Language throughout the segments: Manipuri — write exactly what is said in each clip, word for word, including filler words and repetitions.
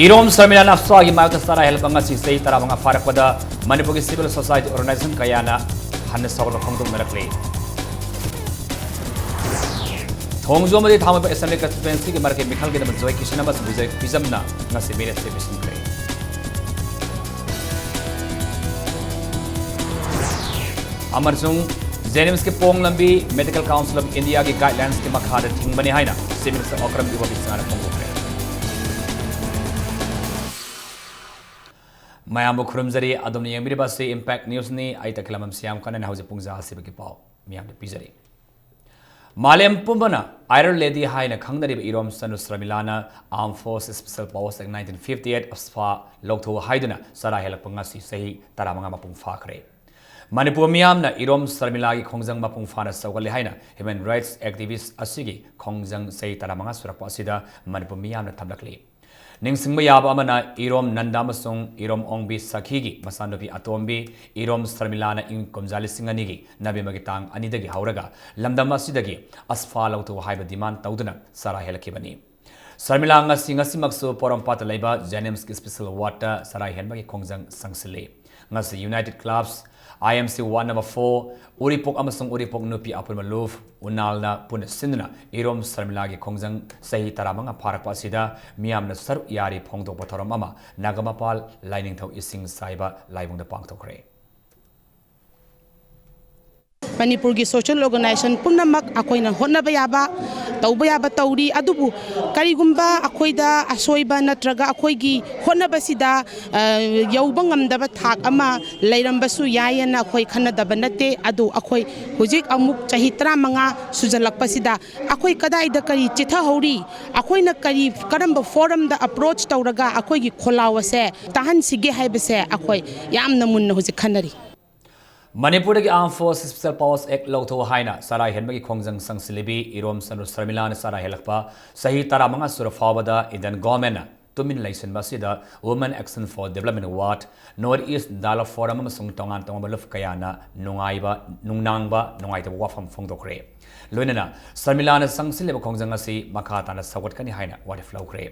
ꯏꯔꯣꯝ ꯁꯔꯃꯤꯂꯥꯅ ꯑꯐꯁ꯭ꯋꯥꯒꯤ ꯃꯥꯌꯣꯛꯇ ꯆꯔꯥ ꯍꯦꯜꯂꯛꯄ ꯉꯁꯤ ꯆꯍꯤ ꯇꯔꯥꯃꯉꯥ ꯐꯥꯔꯛꯄꯗ ꯃꯅꯤꯄꯨꯔꯒꯤ civil society organization ꯀꯌꯥꯅ ꯍꯟꯅ ꯁꯧꯒꯠꯄ ꯐꯣꯡꯗꯣꯛꯅꯔꯛꯂꯤ꯫ ꯊꯣꯡꯖꯨ ꯑꯃꯗꯤ ꯊꯥꯡꯃꯩꯕꯟ assembly constituencyꯒꯤ ꯃꯔꯛꯀꯤ ꯃꯤꯈꯜꯒꯤꯗꯃꯛ ꯖꯣꯏ ꯀꯤꯁꯟ ꯑꯃꯁꯨꯡ ꯕꯤꯖꯣꯏ ꯄꯤꯖꯝꯅ ꯉꯁꯤ ꯃꯤꯔꯦꯞ ꯆꯦ ꯄꯤꯁꯤꯟꯈ꯭ꯔꯦ꯫ ꯑꯃꯁꯨꯡ JNIMSꯀꯤ ꯄꯣꯡ ꯂꯝꯕꯤ Medical Council of Indiaꯒꯤ guidelinesꯀꯤ ꯃꯈꯥꯗ ꯊꯤꯡꯕꯅꯤ ꯍꯥꯏꯅ Chief Minister ꯑꯣꯀ꯭ꯔꯝ ꯏꯕꯣꯕꯤꯁꯅꯥꯅ ꯐꯣꯡꯗꯣꯛꯈ꯭ꯔꯦ꯫ ꯃꯌꯥꯝꯕꯨ ꯈꯨꯔꯨꯝꯖꯔꯤ꯫ ꯑꯗꯣꯝꯅ ꯌꯦꯡꯕꯤꯔꯤꯕ ꯑꯁꯤ Impact Newsꯅꯤ꯫ ꯑꯩ ꯇꯈꯦꯂꯝꯕꯝ ꯁꯤꯌꯥꯝ ꯀꯟꯅꯅ ꯍꯧꯖꯤꯛ ꯄꯨꯡ ꯖꯥ ꯑꯁꯤꯕꯒꯤ ꯄꯥꯎ ꯃꯤꯌꯥꯝꯗ ꯄꯤꯖꯔꯤ꯫ ꯃꯥꯂꯦꯝ ꯄꯨꯝꯕꯅ Iron Lady ꯍꯥꯏꯅ ꯈꯪꯅꯔꯤꯕ ꯏꯔꯣꯝ ꯁꯅꯨ ꯁꯔꯃꯤꯂꯥꯅ Armed Forces Special Powers Act nineteen fifty eight, AFSPA, ꯂꯧꯊꯣꯛꯎ ꯍꯥꯏꯗꯨꯅ ꯆꯔꯥ ꯍꯦꯜꯂꯛꯄ ꯉꯁꯤ ꯆꯍꯤ ꯇꯔꯥꯃꯉꯥ ꯃꯄꯨꯡ ꯐꯥꯈ꯭ꯔꯦ꯫ ꯃꯅꯤꯄꯨꯔ ꯃꯤꯌꯥꯝꯅ ꯏꯔꯣꯝ ꯁꯔꯃꯤꯂꯥꯒꯤ ꯈꯣꯡꯖꯪ ꯃꯄꯨꯡ ꯐꯥꯅ ꯁꯧꯒꯠꯂꯦ ꯍꯥꯏꯅ human rights activist ꯑꯁꯤꯒꯤ ꯈꯣꯡꯖꯪ ꯆꯍꯤ ꯇꯔꯥꯃꯉꯥ ꯁꯨꯔꯛꯄ ꯑꯁꯤꯗ ꯃꯅꯤꯄꯨꯔ ꯃꯤꯌꯥꯝꯅ ꯊꯝꯂꯛꯂꯤ꯫ ꯅꯤꯡꯁꯤꯡꯕ ꯌꯥꯕ ꯑꯃꯅ, ꯏꯔꯣꯝ ꯅꯟꯗ ꯑꯃꯁꯨꯡ ꯏꯔꯣꯝ ꯑꯣꯡꯕꯤ ꯁꯈꯤꯒꯤ ꯃꯆꯥꯅꯨꯄꯤ ꯑꯇꯣꯝꯕꯤ ꯏꯔꯣꯝ ꯁꯔꯃꯤꯂꯥꯅ ꯏꯪ ꯀꯨꯝꯖꯥ ꯂꯤꯁꯤꯡ ꯑꯅꯤꯒꯤ ꯅꯕꯦꯝꯕꯔꯒꯤ ꯇꯥꯡ ꯑꯅꯤꯗꯒꯤ ꯍꯧꯔꯒ ꯂꯝꯗꯝ ꯑꯁꯤꯗꯒꯤ AFSPA ꯂꯧꯊꯣꯛꯎ ꯍꯥꯏꯕ demand ꯇꯧꯗꯨꯅ ꯆꯔꯥ ꯍꯦꯜꯂꯛꯈꯤꯕꯅꯤ꯫ ꯁꯔꯃꯤꯂꯥ ꯉꯁꯤ, ꯉꯁꯤꯃꯛꯁꯨ ꯄꯣꯔꯣꯝꯄꯥꯠꯇ ꯂꯩꯕ JNIMSꯀꯤ special wardꯇ ꯆꯔꯥ ꯍꯦꯟꯕꯒꯤ ꯈꯣꯡꯖꯪ ꯆꯪꯁꯤꯜꯂꯤ꯫ ꯉꯁꯤ United Clubs, IMC ward number four, ꯎꯔꯤꯄꯣꯛ ꯑꯃꯁꯨꯡ ꯎꯔꯤꯄꯣꯛ ꯅꯨꯄꯤ ꯑꯄꯨꯟꯕ ꯂꯨꯞ, ꯎꯅꯥꯜꯅ ꯄꯨꯟꯅ ꯁꯤꯟꯗꯨꯅ ꯏꯔꯣꯝ ꯁꯔꯃꯤꯂꯥꯒꯤ ꯈꯣꯡꯖꯪ ꯆꯍꯤ ꯇꯔꯥꯃꯉꯥ ꯐꯥꯔꯛꯄ ꯑꯁꯤꯗ ꯃꯤꯌꯥꯝꯅ ꯁꯔꯨꯛ ꯌꯥꯔꯤ ꯐꯣꯡꯗꯣꯛꯄ ꯊꯧꯔꯝ ꯑꯃ ꯅꯥꯒꯥꯃꯄꯥꯜ ꯂꯥꯏꯅꯤꯡꯊꯧ ꯏꯁꯤꯡ ꯆꯥꯏꯕ ꯂꯥꯏꯕꯨꯡꯗ ꯄꯥꯡꯊꯣꯛꯈ꯭ꯔꯦ꯫ ꯃꯅꯤꯄꯨꯔꯒꯤ social organization ꯄꯨꯝꯅꯃꯛ ꯑꯩꯈꯣꯏꯅ ꯍꯣꯠꯅꯕ ꯌꯥꯕ, ꯇꯧꯕ ꯌꯥꯕ ꯇꯧꯔꯤ꯫ ꯑꯗꯨꯕꯨ ꯀꯔꯤꯒꯨꯝꯕ ꯑꯩꯈꯣꯏꯗ ꯑꯁꯣꯏꯕ ꯅꯠꯇ꯭ꯔꯒ ꯑꯩꯈꯣꯏꯒꯤ ꯍꯣꯠꯅꯕꯁꯤꯗ, ꯑ, ꯌꯧꯕ ꯉꯝꯗꯕ ꯊꯥꯛ ꯑꯃ ꯂꯩꯔꯝꯕꯁꯨ ꯌꯥꯏꯌꯦꯅ ꯑꯩꯈꯣꯏ ꯈꯟꯅꯗꯕ ꯅꯠꯇꯦ꯫ ꯑꯗꯨ ꯑꯩꯈꯣꯏ ꯍꯧꯖꯤꯛ ꯑꯃꯨꯛ ꯆꯍꯤ ꯇꯔꯥꯃꯉꯥ ꯁꯨꯖꯜꯂꯛꯄꯁꯤꯗ ꯑꯩꯈꯣꯏ ꯀꯗꯥꯏꯗ ꯀꯔꯤ ꯆꯤꯊꯍꯧꯔꯤ, ꯑꯩꯈꯣꯏꯅ ꯀꯔꯤ, ꯀꯔꯝꯕ forumꯗ approach ꯇꯧꯔꯒ ꯑꯩꯈꯣꯏꯒꯤ ꯈꯣꯜꯂꯥꯎ ꯑꯁꯦ ꯇꯥꯍꯟꯁꯤꯒꯦ ꯍꯥꯏꯕꯁꯦ ꯑꯩꯈꯣꯏ ꯌꯥꯝꯅ ꯃꯨꯟꯅ ꯍꯧꯖꯤꯛ ꯈꯟꯅꯔꯤ꯫ ꯃꯅꯤꯄꯨꯔꯗꯒꯤ Armed Forces Special Powers Act ꯂꯧꯊꯣꯛꯎ ꯍꯥꯏꯅ ꯆꯔꯥ ꯍꯦꯟꯕꯒꯤ ꯈꯣꯡꯖꯪ ꯆꯪꯁꯤꯜꯂꯤꯕꯤ ꯏꯔꯣꯝ ꯁꯅꯨ ꯁꯔꯃꯤꯂꯥꯅ ꯆꯔꯥ ꯍꯦꯜꯂꯛꯄ ꯆꯍꯤ ꯇꯔꯥꯃꯉꯥ ꯁꯨꯔ ꯐꯥꯎꯕꯗ Indian governmentꯅ ꯇꯨꯃꯤꯟ ꯂꯩꯁꯤꯟꯕ ꯑꯁꯤꯗ Women Action for Development Ward, North East Dialogue Forum ꯑꯃꯁꯨꯡ ꯇꯣꯉꯥꯟ ꯇꯣꯉꯥꯟꯕ ꯂꯨꯞ ꯀꯌꯥꯅ ꯅꯨꯡꯉꯥꯏꯕ, ꯅꯨꯡꯅꯥꯡꯕ, ꯅꯨꯡꯉꯥꯏꯇꯕ ꯋꯥꯐꯝ ꯐꯣꯡꯗꯣꯛꯈ꯭ꯔꯦ꯫ ꯂꯣꯏꯅꯅ ꯁꯔꯃꯤꯂꯥꯅ ꯆꯪꯁꯤꯜꯂꯤꯕ ꯈꯣꯡꯖꯪ ꯑꯁꯤ ꯃꯈꯥ ꯇꯥꯅ ꯁꯧꯒꯠꯀꯅꯤ ꯍꯥꯏꯅ ꯋꯥꯔꯦꯞ ꯂꯧꯈ꯭ꯔꯦ꯫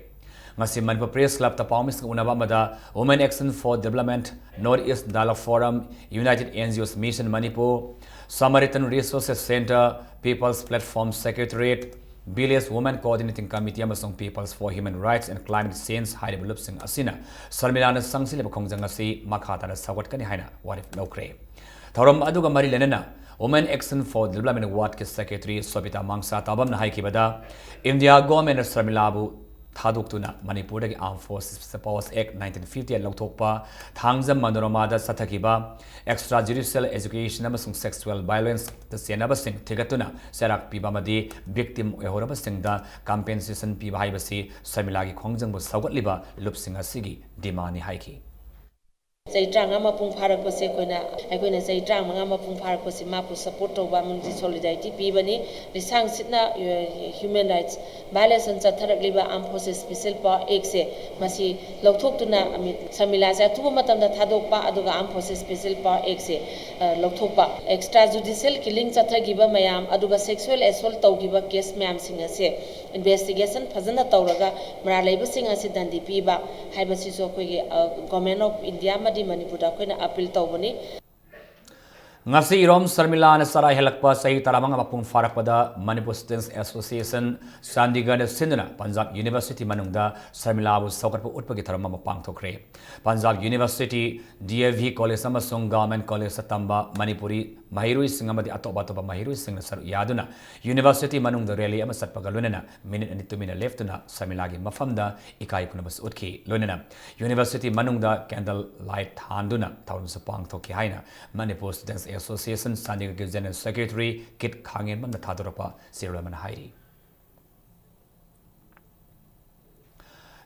ꯉꯁꯤ ꯃꯅꯤꯄꯨꯔ ꯄ꯭ꯔꯦꯁ ꯀ꯭ꯂꯕꯇ ꯄꯥꯎꯃꯤꯁꯤꯡꯒ ꯎꯅꯕ ꯑꯃꯗ Women Action for Development, North East Dialogue Forum, United N G Os Mission Manipur, Samaritan Resources Centre, People's Platform Secretariat, Village Women Coordinating Committee ꯑꯃꯁꯨꯡ People's for Human Rights and Climate Change ꯍꯥꯏꯔꯤꯕ ꯂꯨꯞꯁꯤꯡ ꯑꯁꯤꯅ ꯁꯔꯃꯤꯂꯥꯅ ꯆꯪꯁꯤꯜꯂꯤꯕ ꯈꯣꯡꯖꯪ ꯑꯁꯤ ꯃꯈꯥ ꯇꯥꯅ ꯁꯧꯒꯠꯀꯅꯤ ꯍꯥꯏꯅ ꯋꯥꯔꯦꯞ ꯂꯧꯈ꯭ꯔꯦ꯫ ꯊꯧꯔꯝ ꯑꯗꯨꯒ ꯃꯔꯤ ꯂꯩꯅꯅ Women Action for Development Wardꯀꯤ Secretary ꯁꯣꯕꯤꯇꯥ ꯃꯥꯡꯁꯥ ꯇꯥꯕꯝꯅ ꯍꯥꯏꯈꯤꯕꯗ, ꯏꯟꯗꯤꯌꯥ ꯒꯣꯔꯃꯦꯟꯅ ꯁꯔꯃꯤꯂꯥꯕꯨ ꯊꯥꯗꯣꯛꯇꯨꯅ ꯃꯅꯤꯄꯨꯔꯗꯒꯤ Armed Forces Special Powers Act nineteen fifty-eight ꯂꯧꯊꯣꯛꯄ, ꯊꯥꯡꯖ ꯃꯅꯣꯔꯃꯥꯗ ꯆꯠꯊꯈꯤꯕ extra judicial education ꯑꯃꯁꯨꯡ sexual violenceꯇ ꯆꯦꯟꯅꯕꯁꯤꯡ ꯊꯤꯒꯠꯇꯨꯅ ꯆꯩꯔꯥꯛ ꯄꯤꯕ ꯑꯃꯗꯤ victim ꯑꯣꯏꯍꯧꯔꯕꯁꯤꯡꯗ compensation ꯄꯤꯕ ꯍꯥꯏꯕꯁꯤ ꯁꯔꯃꯤꯂꯥꯒꯤ ꯈꯣꯡꯖꯪꯕꯨ ꯁꯧꯒꯠꯂꯤꯕ ꯂꯨꯞꯁꯤꯡ ꯑꯁꯤꯒꯤ demandꯅꯤ ꯍꯥꯏꯈꯤ꯫ ꯆꯍꯤ ꯇꯔꯥꯃꯉꯥ ꯃꯄꯨꯡ ꯐꯥꯔꯛꯄꯁꯦ ꯑꯩꯈꯣꯏꯅ, ꯑꯩꯈꯣꯏꯅ ꯆꯍꯤ ꯇꯔꯥꯃꯉꯥ ꯃꯄꯨꯡ ꯐꯥꯔꯛꯄꯁꯤ ꯃꯥꯕꯨ support ꯇꯧꯕ ꯑꯃꯗꯤ solidarity ꯄꯤꯕꯅꯤ꯫ ꯂꯤꯁꯥꯡ ꯁꯤꯠꯅ, ꯑ, human rights violation ꯆꯠꯊꯔꯛꯂꯤꯕ Armed Forces Special Power Actꯁꯦ ꯃꯁꯤ ꯂꯧꯊꯣꯛꯇꯨꯅ ꯑꯃꯤ-, ꯁꯔꯃꯤꯂꯥꯁꯦ ꯑꯊꯨꯕ ꯃꯇꯝꯗ ꯊꯥꯗꯣꯛꯄ, ꯑꯗꯨꯒ Armed Forces Special Power Actꯁꯦ, ꯑ, ꯂꯧꯊꯣꯛꯄ, extra judicial killing ꯆꯠꯊꯈꯤꯕ ꯃꯌꯥꯝ, ꯑꯗꯨꯒ sexual assault ꯇꯧꯈꯤꯕ case ꯃꯌꯥꯝꯁꯤꯡ ꯑꯁꯦ investigation ꯐꯖꯅ ꯇꯧꯔꯒ ꯃꯔꯥꯜ ꯂꯩꯕꯁꯤꯡ ꯑꯁꯤ ꯗꯟꯗꯤ ꯄꯤꯕ ꯍꯥꯏꯕꯁꯤꯁꯨ ꯑꯩꯈꯣꯏꯒꯤ, ꯑ, Government of India ꯑꯃꯗꯤ ꯃꯅꯤꯄꯨꯔꯗ ꯑꯩꯈꯣꯏꯅ appeal ꯇꯧꯕꯅꯤ꯫ ꯉꯁꯤ ꯏꯔꯣꯝ ꯁꯔꯃꯤꯂꯥꯅ ꯆꯔꯥ ꯍꯦꯜꯂꯛꯄ ꯆꯍꯤ ꯇꯔꯥꯃꯉꯥ ꯃꯄꯨꯡ ꯐꯥꯔꯛꯄꯗ Manipur Students Association ꯆꯥꯟꯗꯤꯒꯔꯗ ꯁꯤꯟꯗꯨꯅ ꯄꯟꯖꯥꯕ University ꯃꯅꯨꯡꯗ ꯁꯔꯃꯤꯂꯥꯕꯨ ꯁꯧꯒꯠꯄ ꯎꯠꯄꯒꯤ ꯊꯧꯔꯝ ꯑꯃ ꯄꯥꯡꯊꯣꯛꯈ꯭ꯔꯦ꯫ Punjab University, D A V College ꯑꯃꯁꯨꯡ Government Collegeꯇ ꯇꯝꯕ ꯃꯅꯤꯄꯨꯔꯤ ꯃꯍꯩꯔꯣꯏꯁꯤꯡ ꯑꯃꯗꯤ ꯑꯇꯣꯞ ꯑꯇꯣꯞꯄ ꯃꯍꯩꯔꯣꯏꯁꯤꯡꯅ ꯁꯔꯨꯛ ꯌꯥꯗꯨꯅ University ꯃꯅꯨꯡꯗ rally ꯑꯃ ꯆꯠꯄꯒ ꯂꯣꯏꯅꯅ ꯃꯤꯅꯤꯠ ꯑꯅꯤ ꯇꯨꯃꯤꯟꯅ ꯂꯦꯞꯇꯨꯅ ꯁꯔꯃꯤꯂꯥꯒꯤ ꯃꯐꯝꯗ ꯏꯀꯥꯏ ꯈꯨꯝꯅꯕꯁꯨ ꯎꯠꯈꯤ꯫ ꯂꯣꯏꯅꯅ University ꯃꯅꯨꯡꯗ candle light ꯊꯥꯟꯗꯨꯅ ꯊꯧꯔꯝꯁꯨ ꯄꯥꯡꯊꯣꯛꯈꯤ ꯍꯥꯏꯅ Manipur Students Association ꯆꯥꯟꯗꯤꯒꯔꯒꯤ General Secretary ꯀꯤꯠ ꯈꯥꯉꯦꯟꯕꯝꯅ ꯊꯥꯗꯣꯔꯛꯄ ꯆꯦꯔꯣꯜ ꯑꯃꯅ ꯍꯥꯏꯔꯤ꯫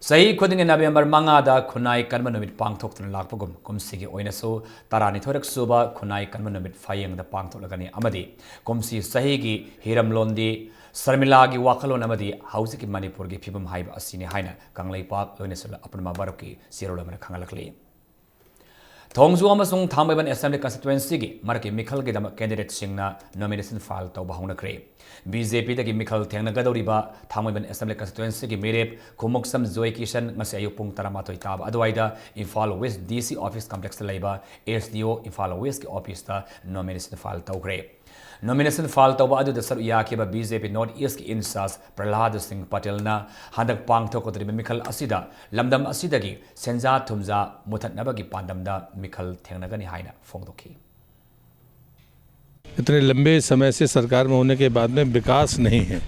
ꯆꯍꯤ ꯈꯨꯗꯤꯡꯒꯤ ꯅꯕꯦꯝꯕꯔ ꯃꯉꯥꯗ ꯈꯨꯟꯅꯥꯏ ꯀꯟꯕ ꯅꯨꯃꯤꯠ ꯄꯥꯡꯊꯣꯛꯇꯨꯅ ꯂꯥꯛꯄꯒꯨꯝ, ꯀꯨꯝꯁꯤꯒꯤ ꯑꯣꯏꯅꯁꯨ ꯇꯔꯥꯅꯤꯊꯣꯏꯔꯛ ꯁꯨꯕ ꯈꯨꯟꯅꯥꯏ ꯀꯟꯕ ꯅꯨꯃꯤꯠ ꯐꯥꯌꯦꯡꯗ ꯄꯥꯡꯊꯣꯛꯂꯒꯅꯤ ꯑꯃꯗꯤ ꯀꯨꯝꯁꯤ ꯆꯍꯤꯒꯤ ꯍꯤꯔꯝꯂꯣꯟꯗꯤ ꯁꯔꯃꯤꯂꯥꯒꯤ ꯋꯥꯈꯜꯂꯣꯟ ꯑꯃꯗꯤ ꯍꯧꯖꯤꯛꯀꯤ ꯃꯅꯤꯄꯨꯔꯒꯤ ꯐꯤꯕꯝ ꯍꯥꯏꯕ ꯑꯁꯤꯅꯤ ꯍꯥꯏꯅ ꯀꯪꯂꯩꯄꯥꯛ ꯂꯣꯏꯅꯁꯤꯜꯂ ꯑꯄꯨꯟꯕ ꯚꯥꯔꯠꯀꯤ ꯆꯦꯔꯣꯜ ꯑꯃꯅ ꯈꯪꯍꯜꯂꯛꯂꯤ꯫ ꯊꯣꯡꯖꯨ ꯑꯃꯁꯨꯡ ꯊꯥꯡꯃꯩꯕꯟ Assembly Constituencyꯒꯤ ꯃꯔꯛꯀꯤ ꯃꯤꯈꯜꯒꯤꯗꯃꯛ candidateꯁꯤꯡꯅ nomination file ꯇꯧꯕ ꯍꯧꯅꯈ꯭ꯔꯦ꯫ BJPꯗꯒꯤ ꯃꯤꯈꯜ ꯊꯦꯡꯅꯒꯗꯧꯔꯤꯕ ꯊꯥꯡꯃꯩꯕꯟ Assembly Constituencyꯒꯤ ꯃꯤꯔꯦꯞ ꯈꯨꯃꯨꯛꯁꯝ ꯖꯣꯏ ꯀꯤꯁꯟ ꯉꯁꯤ ꯑꯌꯨꯛ ꯄꯨꯡ ꯇꯔꯥꯃꯥꯊꯣꯏ ꯇꯥꯕ ꯑꯗꯨꯋꯥꯏꯗ ꯏꯝꯐꯥꯜ West DC office complexꯇ ꯂꯩꯕ SDO ꯏꯝꯐꯥꯜ Westꯀꯤ officeꯇ nomination file ꯇꯧꯈ꯭ꯔꯦ꯫ Nomination file ꯇꯧꯕ ꯑꯗꯨꯗ ꯁꯔꯨꯛ ꯌꯥꯈꯤꯕ BJP North Eastꯀꯤ in-charge ꯄ꯭ꯔꯍ꯭ꯂꯥꯗ ꯁꯤꯡ ꯄꯇꯦꯜꯅ ꯍꯟꯗꯛ ꯄꯥꯡꯊꯣꯛꯀꯗꯧꯔꯤꯕ ꯃꯤꯈꯜ ꯑꯁꯤꯗ ꯂꯝꯗꯝ ꯑꯁꯤꯗꯒꯤ ꯁꯦꯟꯖꯥ ꯊꯨꯝꯖꯥ ꯃꯨꯊꯠꯅꯕꯒꯤ ꯄꯥꯟꯗꯝꯗ ꯃꯤꯈꯜ ꯊꯦꯡꯅꯒꯅꯤ ꯍꯥꯏꯅ ꯐꯣꯡꯗꯣꯛꯈꯤ꯫ इतने लंबे समय से सरकार में होने के बाद में विकास नहीं है।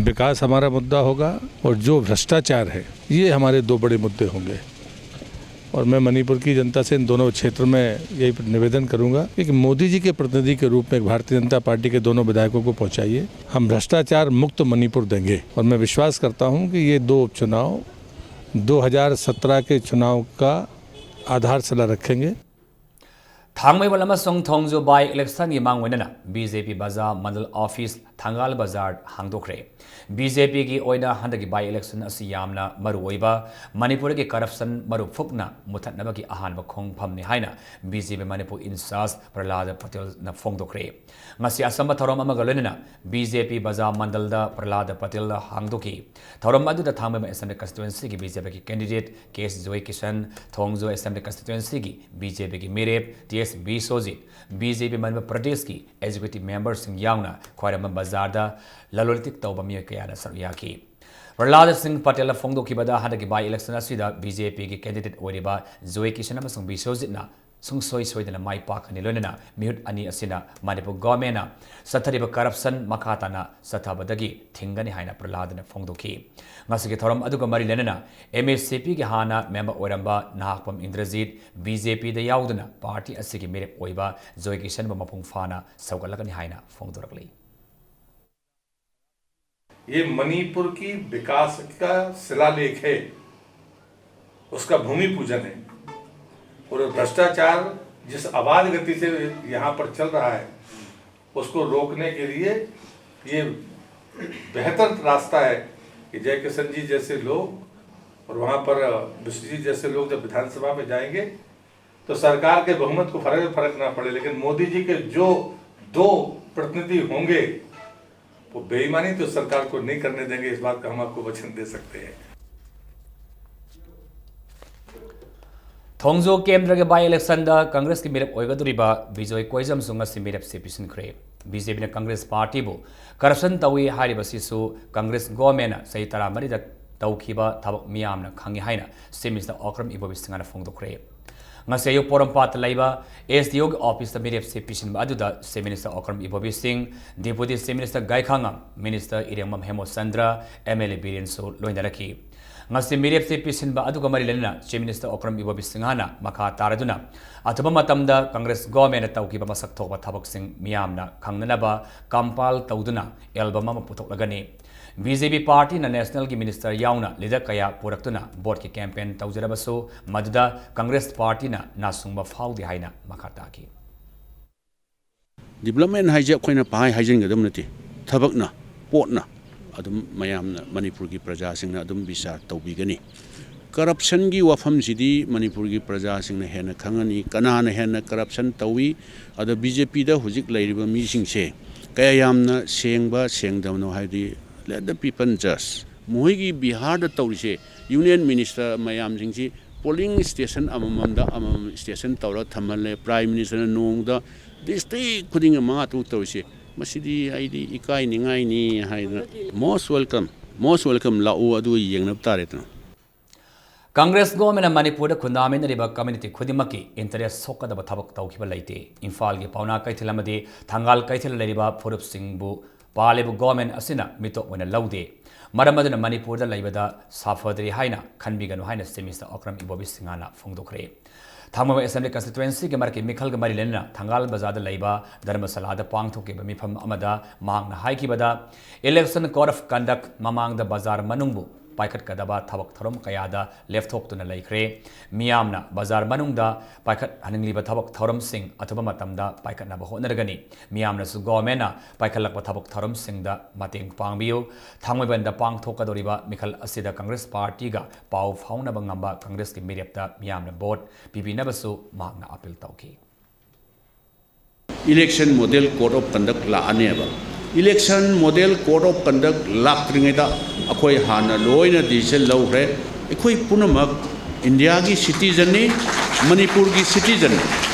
विकास हमारा मुद्दा होगा और जो भ्रष्टाचार है, ये हमारे दो बड़े मुद्दे होंगे। और मैं मणिपुर की जनता से इन दोनों क्षेत्र में यही निवेदन करूंगा कि मोदी जी के प्रतिनिधि के रूप में एक भारतीय जनता पार्टी के दोनों विधायकों को पहुंचाइए। हम भ्रष्टाचार मुक्त मणिपुर देंगे और मैं विश्वास करता हूं कि ये दो उपचुनाव दो हज़ार सत्रह के चुनाव का आधारशिला रखेंगे। ꯊꯥꯡꯃꯩꯕꯟ ꯑꯃꯁꯨꯡ ꯊꯣꯡꯖꯨ by electionꯒꯤ ꯃꯥꯡꯑꯣꯏꯅꯅ BJP ꯕꯖꯥꯔ ꯃꯟꯗꯜ office ꯊꯪꯒꯥꯜ ꯕꯖꯥꯔ ꯍꯥꯡꯗꯣꯛꯈ꯭ꯔꯦ꯫ BJPꯒꯤ ꯑꯣꯏꯅ ꯍꯟꯗꯛꯀꯤ by election ꯑꯁꯤ ꯌꯥꯝꯅ ꯃꯔꯨꯑꯣꯏꯕ ꯃꯅꯤꯄꯨꯔꯒꯤ corruption ꯃꯔꯨ ꯐꯨꯛꯅ ꯃꯨꯊꯠꯅꯕꯒꯤ ꯑꯍꯥꯟꯕ ꯈꯣꯡꯐꯝꯅꯤ ꯍꯥꯏꯅ BJP ꯃꯅꯤꯄꯨꯔ in-charge ꯄ꯭ꯔꯍ꯭ꯂꯥꯗ ꯄꯇꯦꯜꯅ ꯐꯣꯡꯗꯣꯛꯈ꯭ꯔꯦ꯫ ꯉꯁꯤ ꯑꯆꯝꯕ ꯊꯧꯔꯝ ꯑꯃꯒ ꯂꯣꯏꯅꯅ BJP ꯕꯖꯥꯔ ꯃꯟꯗꯜꯗ ꯄ꯭ꯔꯍ꯭ꯂꯥꯗ ꯄꯇꯦꯜꯅ ꯍꯥꯡꯗꯣꯛꯈꯤ꯫ ꯊꯧꯔꯝ ꯑꯗꯨꯗ ꯊꯥꯡꯃꯩꯕꯟ Assembly Constituencyꯒꯤ BJPꯒꯤ candidate K J Joy Kishan, ꯊꯣꯡꯖꯨ Assembly Constituencyꯒꯤ BJPꯒꯤ ꯃꯤꯔꯦꯞ T S Biswajit, BJP Manipur ꯄ꯭ꯔꯗꯦꯁꯀꯤ executive memberꯁꯤꯡ ꯌꯥꯎꯅ ꯈ꯭ꯋꯥꯏꯔꯝꯕꯟ ꯕꯖꯥꯔꯗ ꯂꯂꯣꯟ ꯏꯇꯤꯛ ꯇꯧꯕ ꯃꯤꯑꯣꯏ ꯀꯌꯥꯅ ꯁꯔꯨꯛ ꯌꯥꯈꯤ꯫ ꯄ꯭ꯔꯍ꯭ꯂꯥꯗ ꯁꯤꯡ ꯄꯇꯦꯜꯅ ꯐꯣꯡꯗꯣꯛꯈꯤꯕꯗ ꯍꯟꯗꯛꯀꯤ by election ꯑꯁꯤꯗ BJPꯒꯤ candidate ꯑꯣꯏꯔꯤꯕ ꯖꯣꯏ ꯀꯤꯁꯟ ꯑꯃꯁꯨꯡ ꯕꯤꯁ꯭ꯋꯖꯤꯠꯅ ꯁꯨꯡꯁꯣꯏ ꯁꯣꯏꯗꯅ ꯃꯥꯏ ꯄꯥꯛꯀꯅꯤ, ꯂꯣꯏꯅꯅ ꯃꯤꯍꯨꯠ ꯑꯅꯤ ꯑꯁꯤꯅ ꯃꯅꯤꯄꯨꯔ governmentꯅ ꯆꯠꯊꯔꯤꯕ corruption ꯃꯈꯥ ꯇꯥꯅ ꯆꯠꯊꯕꯗꯒꯤ ꯊꯤꯡꯒꯅꯤ ꯍꯥꯏꯅ ꯄ꯭ꯔꯍ꯭ꯂꯥꯗꯅ ꯐꯣꯡꯗꯣꯛꯈꯤ꯫ ꯉꯁꯤꯒꯤ ꯊꯧꯔꯝ ꯑꯗꯨꯒ ꯃꯔꯤ ꯂꯩꯅꯅ MACPꯒꯤ ꯍꯥꯟꯅ member ꯑꯣꯏꯔꯝꯕ ꯅꯍꯥꯛꯄꯝ ꯏꯟꯗ꯭ꯔꯖꯤꯠ BJPꯗ ꯌꯥꯎꯗꯨꯅ party ꯑꯁꯤꯒꯤ ꯃꯤꯔꯦꯞ ꯑꯣꯏꯕ ꯖꯣꯏ ꯀꯤꯁꯟꯕꯨ ꯃꯄꯨꯡ ꯐꯥꯅ ꯁꯧꯒꯠꯂꯒꯅꯤ ꯍꯥꯏꯅ ꯐꯣꯡꯗꯣꯔꯛꯂꯤ꯫ ये मणिपुर की विकास का शिलालेख है, उसका भूमि पूजन है। और भ्रष्टाचार जिस अबाध गति से यहाँ पर चल रहा है, उसको रोकने के लिए ये बेहतर रास्ता है कि जय किशन जी जैसे लोग और वहाँ पर विश्व जी जैसे लोग जब विधानसभा में जाएंगे तो सरकार के बहुमत को फर्क फर्क ना पड़े, लेकिन मोदी जी के जो दो प्रतिनिधि होंगे, वो बेईमानी तो सरकार को नहीं करने देंगे, इस बात का हम आपको वचन दे सकते हैं। ꯊꯣꯡꯖꯣ ꯀꯦꯟꯗ꯭ꯔꯒꯤ by election ꯗ ꯀꯪꯒ꯭ꯔꯦꯁꯀꯤ ꯃꯤꯔꯦꯞ ꯑꯣꯏꯒꯗꯧꯔꯤꯕ ꯕꯤꯖꯣꯏ ꯀꯣꯏꯖꯝꯁꯨ ꯉꯁꯤ ꯃꯤꯔꯦꯞꯁꯦ ꯄꯤꯁꯤꯟꯈ꯭ꯔꯦ꯫ ꯕꯤ ꯖꯦ ꯄꯤꯅ ꯀꯪꯒ꯭ꯔꯦꯁ ꯄꯥꯔꯇꯤꯕꯨ ꯀꯔꯞꯁꯟ ꯇꯧꯏ ꯍꯥꯏꯔꯤꯕꯁꯤꯁꯨ ꯀꯪꯒ꯭ꯔꯦꯁ ꯒꯣꯔꯃꯦꯟꯅ ꯆꯍꯤ ꯇꯔꯥꯃꯔꯤꯗ ꯇꯧꯈꯤꯕ ꯊꯕꯛ ꯃꯤꯌꯥꯝꯅ ꯈꯪꯏ ꯍꯥꯏꯅ ꯆꯤꯐ ꯃꯤꯅꯤꯁꯇꯔ ꯑꯣꯀ꯭ꯔꯝ ꯏꯕꯣꯕꯤ ꯁꯤꯡꯍꯅ ꯐꯣꯡꯗꯣꯛꯈ꯭ꯔꯦ꯫ ꯉꯁꯤ ꯑꯌꯨꯛ ꯄꯣꯔꯣꯝꯄꯥꯠꯇ ꯂꯩꯕ ꯑꯦꯁ ꯗꯤ ꯑꯣꯒꯤ ꯑꯣꯐꯤꯁꯇ ꯃꯤꯔꯦꯞꯁꯦ ꯄꯤꯁꯤꯟꯕ ꯑꯗꯨꯗ chief minister Okram Ibobi Singh, deputy chief minister Gaikhangam, minister Irengbam Hemochandra, M L A ꯕꯤꯔꯦꯟꯁꯨ ꯂꯣꯏꯅꯔꯛꯈꯤ꯫ ꯉꯁꯤ ꯃꯤꯔꯦꯞꯁꯦ ꯄꯤꯁꯤꯟꯕ ꯑꯗꯨꯒ ꯃꯔꯤ ꯂꯩꯅꯅ ꯆꯤꯐ ꯃꯤꯅꯤꯁꯇꯔ ꯑꯣꯀ꯭ꯔꯝ ꯏꯕꯣꯕꯤ ꯁꯤꯡꯍꯅ ꯃꯈꯥ ꯇꯥꯔꯗꯨꯅ ꯑꯊꯨꯕ ꯃꯇꯝꯗ ꯀꯪꯒ꯭ꯔꯦꯁ ꯒꯣꯔꯃꯦꯟꯅ ꯇꯧꯈꯤꯕ ꯃꯁꯛ ꯊꯣꯛꯄ ꯊꯕꯛꯁꯤꯡ ꯃꯤꯌꯥꯝꯅ ꯈꯪꯅꯅꯕ ꯀꯝꯄꯥꯏꯜ ꯇꯧꯗꯨꯅ ꯑꯦꯜꯕꯝ ꯑꯃ ꯄꯨꯊꯣꯛꯂꯒꯅꯤ꯫ ꯕꯤ ꯖꯦ ꯄꯤ ꯄꯥꯔꯇꯤꯅ ꯅꯦꯁꯅꯦꯜꯒꯤ ꯃꯤꯅꯤꯁꯇꯔ ꯌꯥꯎꯅ ꯂꯤꯗꯔ ꯀꯌꯥ ꯄꯨꯔꯛꯇꯨꯅ ꯚꯣꯠꯀꯤ ꯀꯦꯝꯄꯦꯟ ꯇꯧꯖꯔꯕꯁꯨ ꯃꯗꯨꯗ ꯀꯪꯒ꯭ꯔꯦꯁ ꯄꯥꯔꯇꯤꯅ ꯅꯥꯁꯨꯡꯕ ꯐꯥꯎꯗꯦ ꯍꯥꯏꯅ ꯃꯈꯥ ꯇꯥꯈꯤ꯫ ꯗꯤꯕꯂꯞꯃꯦꯟ ꯍꯥꯏꯁꯦ ꯑꯩꯈꯣꯏꯅ ꯄꯪꯍꯥꯏ ꯍꯥꯏꯖꯤꯟꯒꯗꯕ ꯅꯠꯇꯦ꯫ ꯊꯕꯛꯅ, ꯄꯣꯠꯅ ꯑꯗꯨꯝ ꯃꯌꯥꯝꯅ, ꯃꯅꯤꯄꯨꯔꯒꯤ ꯄ꯭ꯔꯖꯥꯁꯤꯡꯅ ꯑꯗꯨꯝ ꯕꯤꯆꯥꯔ ꯇꯧꯕꯤꯒꯅꯤ꯫ ꯀꯔꯞꯁꯟꯒꯤ ꯋꯥꯐꯝꯁꯤꯗꯤ ꯃꯅꯤꯄꯨꯔꯒꯤ ꯄ꯭ꯔꯖꯥꯁꯤꯡꯅ ꯍꯦꯟꯅ ꯈꯪꯉꯅꯤ, ꯀꯅꯥꯅ ꯍꯦꯟꯅ ꯀꯔꯞꯁꯟ ꯇꯧꯏ꯫ ꯑꯗ ꯕꯤ ꯖꯦ ꯄꯤꯗ ꯍꯧꯖꯤꯛ ꯂꯩꯔꯤꯕ ꯃꯤꯁꯤꯡꯁꯦ ꯀꯌꯥ ꯌꯥꯝꯅ ꯁꯦꯡꯕ ꯁꯦꯡꯗꯕꯅꯣ ꯍꯥꯏꯕꯗꯤ let the people judge꯫ ꯃꯈꯣꯏꯒꯤ ꯕꯤꯍꯥꯔꯗ ꯇꯧꯔꯤꯁꯦ, ꯌꯨꯅꯤꯌꯟ ꯃꯤꯅꯤꯁꯇꯔ ꯃꯌꯥꯝꯁꯤꯡꯁꯤ ꯄꯣꯂꯤꯡ ꯁ꯭ꯇꯦꯁꯟ ꯑꯃꯃꯝꯗ ꯑꯃꯃꯝ ꯁ꯭ꯇꯦꯁꯟ ꯇꯧꯔꯒ ꯊꯝꯍꯜꯂꯦ꯫ ꯄ꯭ꯔꯥꯏꯝ ꯃꯤꯅꯤꯁꯇꯔꯅ ꯅꯣꯡꯃꯗ ꯗꯤꯁꯇ꯭ꯔꯤꯛ ꯈꯨꯗꯤꯡꯒꯤ ꯃꯉꯥ ꯇꯔꯨꯛ ꯇꯧꯔꯤꯁꯦ, ꯃꯁꯤꯗꯤ ꯑꯩꯗꯤ ꯏꯀꯥꯏꯅꯤꯡꯉꯥꯏꯅꯤ ꯍꯥꯏꯗꯅ꯫ Most welcome, most welcome, ꯂꯥꯛꯎ ꯑꯗꯨꯒ ꯌꯦꯡꯅꯕ ꯇꯥꯔꯦꯗꯅ꯫ ꯀꯪꯒ꯭ꯔꯦꯁ ꯒꯣꯔꯃꯦꯟꯅ ꯃꯅꯤꯄꯨꯔꯗ ꯈꯨꯟꯗꯥꯃꯤꯟꯅꯔꯤꯕ ꯀꯝꯃ꯭ꯌꯨꯅꯤꯇꯤ ꯈꯨꯗꯤꯡꯃꯛꯀꯤ ꯏꯟꯇꯔꯦꯁ ꯁꯣꯛꯀꯗꯕ ꯊꯕꯛ ꯇꯧꯈꯤꯕ ꯂꯩꯇꯦ꯫ ꯏꯝꯐꯥꯜꯒꯤ ꯄꯥꯎꯅꯥ ꯀꯩꯊꯦꯜ ꯑꯃꯗꯤ ꯊꯪꯒꯥꯜ ꯀꯩꯊꯦꯜ ꯂꯩꯔꯤꯕ ꯐꯨꯔꯨꯞꯁꯤꯡꯕꯨ ꯄꯥꯜꯂꯤꯕ ꯒꯣꯔꯃꯦꯟ ꯑꯁꯤꯅ ꯃꯤꯇꯣꯞ ꯑꯣꯏꯅ ꯂꯧꯗꯦ꯫ ꯃꯔꯝ ꯑꯗꯨꯅ ꯃꯅꯤꯄꯨꯔꯗ ꯂꯩꯕꯗ ꯁꯥꯐꯗ꯭ꯔꯤ ꯍꯥꯏꯅ ꯈꯟꯕꯤꯒꯅꯨ ꯍꯥꯏꯅ ꯆꯤꯐ ꯃꯤꯅꯤꯁꯇꯔ ꯑꯣꯀ꯭ꯔꯝ ꯏꯕꯣꯕꯤ ꯁꯤꯡꯍꯅ ꯐꯣꯡꯗꯣꯛꯈ꯭ꯔꯦ꯫ ꯊꯥꯡꯃꯩꯕꯟ ꯑꯦꯁꯦꯝꯕ꯭ꯂꯤ ꯀꯟꯁꯇꯤꯇ꯭ꯋꯦꯟꯁꯤꯒꯤ ꯃꯔꯛꯀꯤ ꯃꯤꯈꯜꯒ ꯃꯔꯤ ꯂꯩꯅꯅ ꯊꯪꯒꯥꯜ ꯕꯖꯥꯔꯗ ꯂꯩꯕ ꯙꯔꯃꯁꯥꯂꯥꯗ ꯄꯥꯡꯊꯣꯛꯈꯤꯕ ꯃꯤꯐꯝ ꯑꯃꯗ ꯃꯍꯥꯛꯅ ꯍꯥꯏꯈꯤꯕꯗ, election code of conduct ꯃꯃꯥꯡꯗ ꯕꯖꯥꯔ ꯃꯅꯨꯡꯕꯨ ꯄꯥꯏꯈꯠꯀꯗꯕ ꯊꯕꯛ ꯊꯧꯔꯝ ꯀꯌꯥꯗ ꯂꯦꯞꯊꯣꯛꯇꯨꯅ ꯂꯩꯈ꯭ꯔꯦ꯫ ꯃꯤꯌꯥꯝꯅ ꯕꯖꯥꯔ ꯃꯅꯨꯡꯗ ꯄꯥꯏꯈꯠꯍꯟꯅꯤꯡꯂꯤꯕ ꯊꯕꯛ ꯊꯧꯔꯝꯁꯤꯡ ꯑꯊꯨꯕ ꯃꯇꯝꯗ ꯄꯥꯏꯈꯠꯅꯕ ꯍꯣꯠꯅꯔꯒꯅꯤ꯫ ꯃꯤꯌꯥꯝꯅꯁꯨ ꯒꯣꯚꯔꯟꯃꯦꯟꯠꯅ ꯄꯥꯏꯈꯠꯂꯛꯄ ꯊꯕꯛ ꯊꯧꯔꯝꯁꯤꯡꯗ ꯃꯇꯦꯡ ꯄꯥꯡꯕꯤꯌꯨ꯫ ꯊꯥꯡꯃꯩꯕꯟꯗ ꯄꯥꯡꯊꯣꯛꯀꯗꯧꯔꯤꯕ ꯃꯤꯈꯜ ꯑꯁꯤꯗ ꯀꯪꯒ꯭ꯔꯦꯁ ꯄꯥꯔꯇꯤꯒ ꯄꯥꯎ ꯐꯥꯎꯅꯕ ꯉꯝꯕ ꯀꯪꯒ꯭ꯔꯦꯁꯀꯤ ꯃꯤꯔꯦꯞꯇ ꯃꯤꯌꯥꯝꯅ ꯚꯣꯠ ꯄꯤꯕꯤꯅꯕꯁꯨ ꯃꯍꯥꯛꯅ ꯑꯥꯄꯤꯜ ꯇꯧꯈꯤ꯫ Election Model Code of Conduct ꯂꯥꯛꯑꯅꯦꯕ꯫ Election Model Code of Conduct ꯂꯥꯛꯇ꯭ꯔꯤꯉꯩꯗ ꯑꯩꯈꯣꯏ ꯍꯥꯟꯅ ꯂꯣꯏꯅ decision ꯂꯧꯈ꯭ꯔꯦ꯫ ꯑꯩꯈꯣꯏ ꯄꯨꯝꯅꯃꯛ ꯏꯟꯗꯤꯌꯥꯒꯤ citizenꯅꯤ, ꯃꯅꯤꯄꯨꯔꯒꯤ citizenꯅꯤ꯫